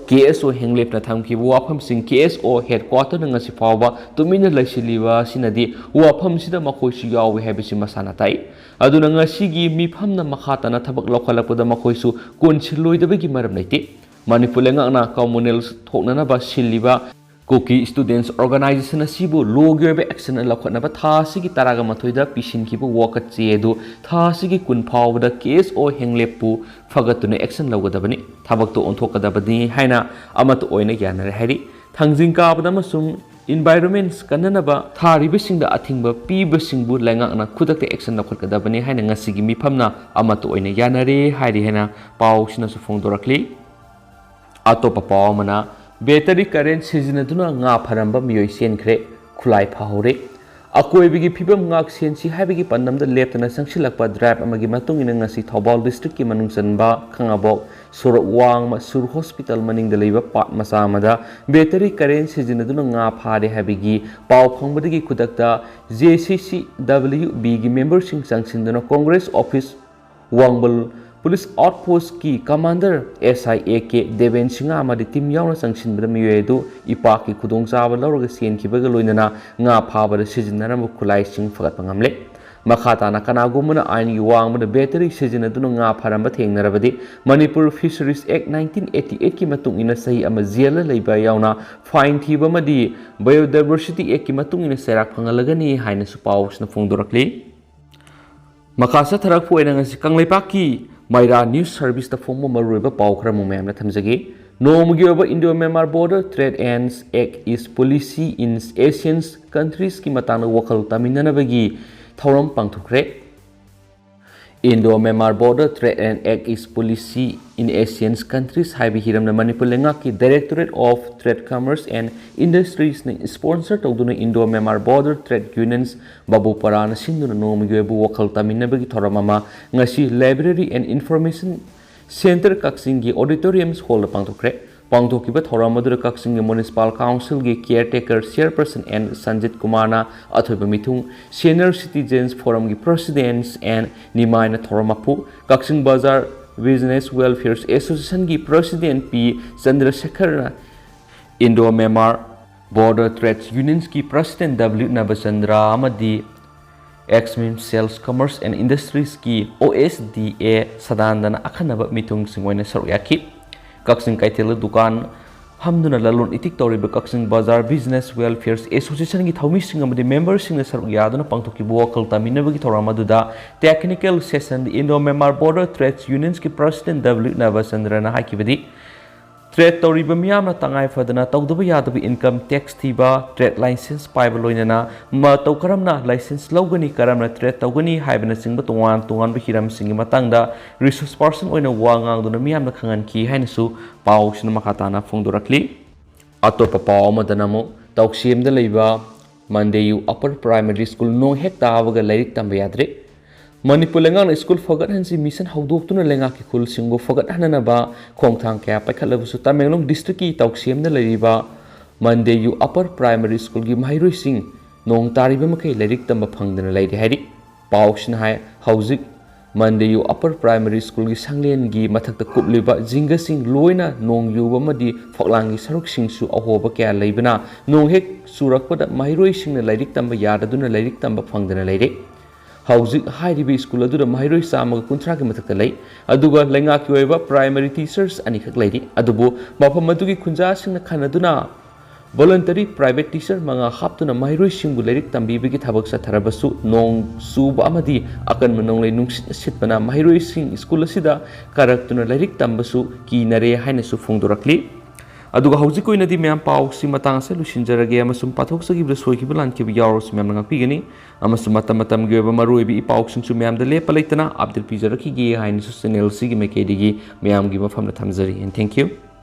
ꯀꯦ ꯑꯦꯁ ꯑꯣ ꯍꯦꯡꯂꯦꯞꯅ ꯊꯝꯈꯤꯕ ꯋꯥꯐꯝꯁꯤꯡ ꯀꯦ ꯑꯦꯁ ꯑꯣ headquarter ꯅ ꯉꯁꯤ ꯐꯥꯎꯕ ꯇꯨꯃꯤꯟꯅ ꯂꯩꯁꯤꯜꯂꯤꯕ ꯑꯁꯤꯅꯗꯤ ꯋꯥꯐꯝꯁꯤꯗ ꯃꯈꯣꯏꯁꯨ ꯌꯥꯎꯏ ꯍꯥꯏꯕꯁꯤ ꯃꯁꯥꯅ ꯇꯥꯛꯏ꯫ ꯑꯗꯨꯅ ꯉꯁꯤꯒꯤ ꯃꯤꯐꯝꯅ ꯃꯈꯥ ꯇꯥꯅ ꯊꯕꯛ ꯂꯧꯈꯠꯂꯛꯄꯗ ꯃꯈꯣꯏꯁꯨ ꯀꯣꯟꯁꯤꯜꯂꯣꯏꯗꯕꯒꯤ ꯃꯔꯝ ꯂꯩꯇꯦ꯫ ꯃꯅꯤꯄꯨꯔ ꯂꯩꯉꯥꯛꯅ communal ꯊꯣꯛꯅꯅꯕ ꯁꯤꯜꯂꯤꯕ ꯀꯨꯀꯤ students organization ꯑꯁꯤꯕꯨ law ꯒꯤ ꯑꯣꯏꯕ action ꯂꯧꯈꯠꯅꯕ ꯊꯥ ꯑꯁꯤꯒꯤ ꯇꯔꯥꯒ ꯃꯥꯊꯣꯏꯗ ꯄꯤꯁꯤꯟꯈꯤꯕ ꯋꯥꯀꯠ ꯆꯦ ꯑꯗꯨ ꯊꯥ ꯑꯁꯤꯒꯤ ꯀꯨꯟ ꯐꯥꯎꯕꯗ ꯀꯦ ꯑꯦꯁ ꯑꯣ ꯍꯦꯡꯂꯦꯞꯄꯨ ꯐꯒꯠꯇꯨꯅ action ꯂꯧꯒꯗꯕꯅꯤ, ꯊꯕꯛꯇ ꯑꯣꯟꯊꯣꯛꯀꯗꯕꯅꯤ ꯍꯥꯏꯅ ꯑꯃꯠꯇ ꯑꯣꯏꯅ ꯌꯥꯅꯔꯦ ꯍꯥꯏꯔꯤ꯫ ꯊꯥꯡꯖꯤꯡ ꯀꯥꯕꯗ ꯑꯃꯁꯨꯡ environments ꯀꯟꯅꯅꯕ ꯊꯥꯔꯤꯕꯁꯤꯡꯗ ꯑꯊꯤꯡꯕ ꯄꯤꯕꯁꯤꯡꯕꯨ ꯂꯩꯉꯥꯛꯅ ꯈꯨꯗꯛꯇ action ꯂꯧꯈꯠꯀꯗꯕꯅꯤ ꯍꯥꯏꯅ ꯉꯁꯤꯒꯤ ꯃꯤꯐꯝꯅ ꯑꯃꯠꯇ ꯑꯣꯏꯅ ꯌꯥꯅꯔꯦ ꯍꯥꯏꯔꯤ ꯍꯥꯏꯅ ꯄꯥꯎꯁꯤꯅꯁꯨ ꯐꯣꯡꯗꯣꯔꯛꯂꯤ꯫ ꯑꯇꯣꯞꯄ ꯄꯥꯎ ꯑꯃꯅ, battery current ꯁꯤꯖꯤꯟꯅꯗꯨꯅ ꯉꯥ ꯐꯥꯔꯝꯕ ꯃꯤꯑꯣꯏ ꯆꯦꯟꯈ꯭ꯔꯦ, ꯈꯨꯠꯂꯥꯏ ꯐꯥꯍꯧꯔꯦ꯫ ꯑꯀꯣꯏꯕꯒꯤ ꯐꯤꯕꯝ ꯉꯥꯛ ꯁꯦꯟꯁꯤ ꯍꯥꯏꯕꯒꯤ ꯄꯥꯟꯗꯝꯗ ꯂꯦꯞꯇꯅ ꯆꯪꯁꯤꯜꯂꯛꯄ drive ꯑꯃꯒꯤ ꯃꯇꯨꯡ ꯏꯟꯅ ꯉꯁꯤ ꯊꯧꯕꯥꯜ district ꯀꯤ ꯃꯅꯨꯡ ꯆꯟꯕ ꯈꯥꯉꯕꯣꯛ ꯁꯣꯔꯣꯛ ꯋꯥꯡꯃ ꯁꯨꯔ hospital ꯃꯅꯤꯡꯗ ꯂꯩꯕ ꯄꯥꯠ ꯃꯆꯥ ꯑꯃꯗ battery current ꯁꯤꯖꯤꯟꯅꯗꯨꯅ ꯉꯥ ꯐꯥꯔꯦ ꯍꯥꯏꯕꯒꯤ ꯄꯥꯎ ꯐꯪꯕꯗꯒꯤ ꯈꯨꯗꯛꯇ J C C W B ꯒꯤ member ꯁꯤꯡ ꯆꯪꯁꯤꯟꯗꯨꯅ Congress office ꯋꯥꯡꯕꯜ ꯄꯨꯂꯤꯁ ꯑꯥꯎꯠꯄꯣꯁꯀꯤ commander S I A K Deben Singh ꯑꯃꯗꯤ ꯇꯤꯝ ꯌꯥꯎꯅ ꯆꯪꯁꯤꯟꯕꯗ ꯃꯤꯑꯣꯏ ꯑꯗꯨ ꯏꯄꯥꯛꯀꯤ ꯈꯨꯗꯣꯡꯆꯥꯕ ꯂꯧꯔꯒ ꯆꯦꯟꯈꯤꯕꯒ ꯂꯣꯏꯅꯅ ꯉꯥ ꯐꯥꯕꯗ ꯁꯤꯖꯤꯟꯅꯔꯝꯕ ꯈꯨꯠꯂꯥꯏꯁꯤꯡ ꯐꯒꯠꯄ ꯉꯝꯂꯦ꯫ ꯃꯈꯥ ꯇꯥꯅ ꯀꯅꯥꯒꯨꯝꯕꯅ ꯑꯥꯏꯟꯒꯤ ꯋꯥꯡꯃꯗ ꯕꯦꯇꯔꯤ ꯁꯤꯖꯤꯟꯅꯗꯨꯅ ꯉꯥ ꯐꯥꯔꯝꯕ ꯊꯦꯡꯅꯔꯕꯗꯤ Manipur Fisheries Act nineteen eighty eightꯀꯤ ꯃꯇꯨꯡ ꯏꯟꯅ ꯆꯍꯤ ꯑꯃ ꯖꯦꯜꯗ ꯂꯩꯕ ꯌꯥꯎꯅ ꯐꯥꯏꯟ ꯊꯤꯕ ꯑꯃꯗꯤ Biodiversity Actꯀꯤ ꯃꯇꯨꯡ ꯏꯟꯅ ꯆꯩꯔꯥꯛ ꯐꯪꯍꯜꯂꯒꯅꯤ ꯍꯥꯏꯅꯁꯨ ꯄꯥꯎꯁꯤꯅ ꯐꯣꯡꯗꯣꯔꯛꯂꯤ꯫ ꯃꯈꯥ ꯆꯠꯊꯔꯛꯄ ꯑꯣꯏꯅ ꯉꯁꯤ ꯀꯪꯂꯩꯄꯥꯛꯀꯤ ꯃꯩꯔꯥ ꯅ꯭ꯌꯨꯁ ꯁꯔꯚꯤꯁꯇ ꯐꯣꯡꯕ ꯃꯔꯨꯑꯣꯏꯕ ꯄꯥꯎ ꯈꯔ ꯑꯃꯨꯛ ꯃꯌꯥꯝꯅ ꯊꯝꯖꯒꯦ꯫ ꯅꯣꯡꯃꯒꯤ ꯑꯣꯏꯕ Indo Myanmar Border Trade and Act is Policy in Asian Countries ꯀꯤ ꯃꯇꯥꯡꯗ ꯋꯥꯈꯜ ꯇꯥꯃꯤꯟꯅꯅꯕꯒꯤ ꯊꯧꯔꯝ ꯄꯥꯡꯊꯣꯛꯈ꯭ꯔꯦ꯫ Indo Myanmar Border Trade and Act is Policy in Asian Countries ꯍꯥꯏꯕ ꯍꯤꯔꯝꯅ ꯃꯅꯤꯄꯨꯔ ꯂꯩꯉꯥꯛꯀꯤ Directorate of Trade, Commerce and Industriesꯅ sponsor ꯇꯧꯗꯨꯅ Indo Myanmar Border Trade Unions ꯕꯥꯕꯨꯄꯥꯔꯥꯅ ꯁꯤꯟꯗꯨꯅ ꯅꯣꯡꯃꯒꯤ ꯑꯣꯏꯕ ꯋꯥꯈꯜ ꯇꯥꯃꯤꯟꯅꯕꯒꯤ ꯊꯧꯔꯝ ꯑꯃ ꯉꯁꯤ Library and Information Centre ꯀꯛꯆꯤꯡꯒꯤ Auditorium Hallꯗ ꯄꯥꯡꯊꯣꯛꯈ꯭ꯔꯦ꯫ ꯄꯥꯡꯊꯣꯛꯈꯤꯕ ꯊꯧꯔꯝ ꯑꯗꯨꯗ ꯀꯛꯆꯤꯡꯒꯤ Municipal Councilꯒꯤ Caretaker Chairperson ꯑꯦꯟ ꯁꯟꯖꯤꯠ ꯀꯨꯃꯥꯔꯅ ꯑꯊꯣꯏꯕ ꯃꯤꯊꯨꯡ, Senior Citizens Forumꯒꯤ President ꯑꯦꯟ ꯅꯤꯃꯥꯏꯅ ꯊꯧꯔꯝ ꯃꯄꯨ, ꯀꯛꯆꯤꯡ ꯕꯖꯥꯔ Business Welfare Associationꯒꯤ President ꯄꯤ ꯆꯟꯗ꯭ꯔꯁꯦꯈꯔꯅ, Indo Myanmar Border Trade Unionsꯀꯤ President ꯗꯕ꯭ꯂꯤꯎ ꯅꯕꯆꯟꯗ꯭ꯔ ꯑꯃꯗꯤ Exim Sales Commerce and Industriesꯀꯤ ꯑꯣ ꯑꯦꯁ ꯗꯤ ꯑꯦ ꯁꯗꯥꯅꯟꯗꯅ ꯑꯈꯟꯅꯕ ꯃꯤꯊꯨꯡꯁꯤꯡ ꯑꯣꯏꯅ ꯁꯔꯨꯛ ꯌꯥꯈꯤ꯫ ꯀꯛꯆꯤꯡ ꯀꯩꯊꯦꯜꯗ ꯗꯨꯀꯥꯟ ꯐꯝꯗꯨꯅ ꯂꯂꯣꯟ ꯏꯇꯤꯛ ꯇꯧꯔꯤꯕ ꯀꯛꯆꯤꯡ ꯕꯖꯥꯔ Business Welfare Associationꯒꯤ ꯊꯧꯃꯤꯁꯤꯡ ꯑꯃꯗꯤ memberꯁꯤꯡꯅ ꯁꯔꯨꯛ ꯌꯥꯗꯨꯅ ꯄꯥꯡꯊꯣꯛꯈꯤꯕ ꯋꯥꯈꯜ ꯇꯥꯃꯤꯟꯅꯕꯒꯤ ꯊꯧꯔꯝ ꯑꯗꯨꯗ Technical Sessionꯗ Indo Myanmar Border Trade Unionsꯀꯤ President ꯗꯕ꯭ꯂꯤꯎ ꯅꯕꯆꯟꯗ꯭ꯔꯅ ꯍꯥꯏꯈꯤꯕꯗꯤ, trade ꯇꯧꯔꯤꯕ ꯃꯤꯌꯥꯝꯅ ꯇꯉꯥꯏ ꯐꯗꯅ ꯇꯧꯗꯕ ꯌꯥꯗꯕ income tax ꯊꯤꯕ, trade license ꯄꯥꯏꯕ ꯂꯣꯏꯅꯅ ꯃꯇꯧ ꯀꯔꯝꯅ license ꯂꯧꯒꯅꯤ, ꯀꯔꯝꯅ trade ꯇꯧꯒꯅꯤ ꯍꯥꯏꯕꯅꯆꯤꯡꯕ ꯇꯣꯉꯥꯟ ꯇꯣꯉꯥꯟꯕ ꯍꯤꯔꯝꯁꯤꯡꯒꯤ ꯃꯇꯥꯡꯗ resource person ꯑꯣꯏꯅ ꯋꯥ ꯉꯥꯡꯗꯨꯅ ꯃꯤꯌꯥꯝꯗ ꯈꯪꯍꯟꯈꯤ ꯍꯥꯏꯅꯁꯨ ꯄꯥꯎꯁꯤꯅ ꯃꯈꯥ ꯇꯥꯅ ꯐꯣꯡꯗꯣꯔꯛꯂꯤ꯫ ꯑꯇꯣꯞꯄ ꯄꯥꯎ ꯑꯃꯗꯅ ꯑꯃꯨꯛ ꯇꯧꯁꯦꯝꯗ ꯂꯩꯕ ꯃꯟꯗꯦꯌꯨ Upper Primary School ꯅꯣꯡ ꯍꯦꯛ ꯇꯥꯕꯒ ꯂꯥꯏꯔꯤꯛ ꯇꯝꯕ ꯌꯥꯗ꯭ꯔꯦ꯫ ꯃꯅꯤꯄꯨꯔ ꯂꯩꯉꯥꯛꯅ ꯁ꯭ꯀꯨꯜ ꯐꯒꯠꯍꯟꯁꯤ ꯃꯤꯁꯟ ꯍꯧꯗꯣꯛꯇꯨꯅ ꯂꯩꯉꯥꯛꯀꯤ ꯈꯨꯜꯁꯤꯡꯕꯨ ꯐꯒꯠꯍꯟꯅꯅꯕ ꯈꯣꯡꯊꯥꯡ ꯀꯌꯥ ꯄꯥꯏꯈꯠꯂꯕꯁꯨ ꯇꯃꯦꯡꯂꯣꯡ districtꯀꯤ ꯇꯧꯁꯦꯝꯗ ꯂꯩꯔꯤꯕ ꯃꯟꯗꯦꯌꯨ Upper Primary Schoolꯒꯤ ꯃꯍꯩꯔꯣꯏꯁꯤꯡ ꯅꯣꯡ ꯇꯥꯔꯤꯕ ꯃꯈꯩ ꯂꯥꯏꯔꯤꯛ ꯇꯝꯕ ꯐꯪꯗꯅ ꯂꯩꯔꯦ ꯍꯥꯏꯔꯤ꯫ ꯄꯥꯎꯁꯤꯅ ꯍꯥꯏ, ꯍꯧꯖꯤꯛ ꯃꯟꯗꯦꯌꯨ ꯑꯄꯔ ꯄ꯭ꯔꯥꯏꯃꯔꯤ ꯁ꯭ꯀꯨꯜꯒꯤ ꯁꯪꯂꯦꯟꯒꯤ ꯃꯊꯛꯇ ꯀꯨꯞꯂꯤꯕ ꯖꯤꯡꯒꯁꯤꯡ ꯂꯣꯏꯅ ꯅꯣꯡ ꯌꯨꯕ ꯑꯃꯗꯤ ꯐꯛꯂꯥꯡꯒꯤ ꯁꯔꯨꯛꯁꯤꯡꯁꯨ ꯑꯍꯣꯕ ꯀꯌꯥ ꯂꯩꯕꯅ ꯅꯣꯡ ꯍꯦꯛ ꯆꯨꯔꯛꯄꯗ ꯃꯍꯩꯔꯣꯏꯁꯤꯡꯅ ꯂꯥꯏꯔꯤꯛ ꯇꯝꯕ ꯌꯥꯗꯗꯨꯅ ꯂꯥꯏꯔꯤꯛ ꯇꯝꯕ ꯐꯪꯗꯅ ꯂꯩꯔꯦ꯫ ꯍꯧꯖꯤꯛ ꯍꯥꯏꯔꯤꯕ ꯁ꯭ꯀꯨꯜ ꯑꯗꯨꯗ ꯃꯍꯩꯔꯣꯏ ꯆꯥꯝꯃꯒ ꯀꯨꯟꯊ꯭ꯔꯥꯒꯤ ꯃꯊꯛꯇ ꯂꯩ, ꯑꯗꯨꯒ ꯂꯩꯉꯥꯛꯀꯤ ꯑꯣꯏꯕ ꯄ꯭ꯔꯥꯏꯃꯔꯤ ꯇꯤꯆꯔꯁ ꯑꯅꯤꯈꯛ ꯂꯩꯔꯤ꯫ ꯑꯗꯨꯕꯨ ꯃꯐꯝ ꯑꯗꯨꯒꯤ ꯈꯨꯟꯖꯥꯁꯤꯡꯅ ꯈꯟꯅꯗꯨꯅ ꯚꯣꯂꯟꯇꯔꯤ ꯄ꯭ꯔꯥꯏꯚꯦꯠ ꯇꯤꯆꯔ ꯃꯉꯥ ꯍꯥꯞꯇꯨꯅ ꯃꯍꯩꯔꯣꯏꯁꯤꯡꯕꯨ ꯂꯥꯏꯔꯤꯛ ꯇꯝꯕꯤꯕꯒꯤ ꯊꯕꯛ ꯆꯠꯊꯔꯕꯁꯨ ꯅꯣꯡ ꯆꯨꯕ ꯑꯃꯗꯤ ꯑꯀꯟꯕ ꯅꯣꯡꯂꯩ ꯅꯨꯡꯁꯤꯠꯅ ꯁꯤꯠꯄꯅ ꯃꯍꯩꯔꯣꯏꯁꯤꯡ ꯁ꯭ꯀꯨꯜ ꯑꯁꯤꯗ ꯀꯥꯔꯛꯇꯨꯅ ꯂꯥꯏꯔꯤꯛ ꯇꯝꯕꯁꯨ ꯀꯤꯅꯔꯦ ꯍꯥꯏꯅꯁꯨ ꯐꯣꯡꯗꯣꯔꯛꯂꯤ꯫ ꯑꯗꯨꯒ ꯍꯧꯖꯤꯛꯀꯤ ꯑꯣꯏꯅꯗꯤ ꯃꯌꯥꯝ ꯄꯥꯎꯁꯤ ꯃꯇꯥꯡ ꯑꯁꯤꯗ ꯂꯣꯏꯁꯤꯟꯖꯔꯒꯦ ꯑꯃꯁꯨꯡ ꯄꯥꯊꯣꯛꯆꯈꯤꯕꯗ ꯁꯣꯏꯈꯤꯕ ꯂꯥꯟꯈꯤꯕ ꯌꯥꯎꯔꯁꯨ ꯃꯌꯥꯝꯅ ꯉꯥꯛꯄꯤꯒꯅꯤ꯫ ꯑꯃꯁꯨꯡ ꯃꯇꯝ ꯃꯇꯝꯒꯤ ꯑꯣꯏꯕ ꯃꯔꯨꯑꯣꯏꯕ ꯏ ꯄꯥꯎꯁꯤꯡꯁꯨ ꯃꯌꯥꯝꯗ ꯂꯦꯞꯄ ꯂꯩꯇꯅ ꯑꯞꯗꯦꯠ ꯄꯤꯖꯔꯛꯈꯤꯒꯦ ꯍꯥꯏꯅꯁꯨ ꯆꯦꯅꯦꯜꯁꯤꯒꯤ ꯃꯥꯏꯀꯩꯗꯒꯤ ꯃꯌꯥꯝꯒꯤ ꯃꯐꯝꯗ ꯊꯝꯖꯔꯤ꯫ And thank you꯫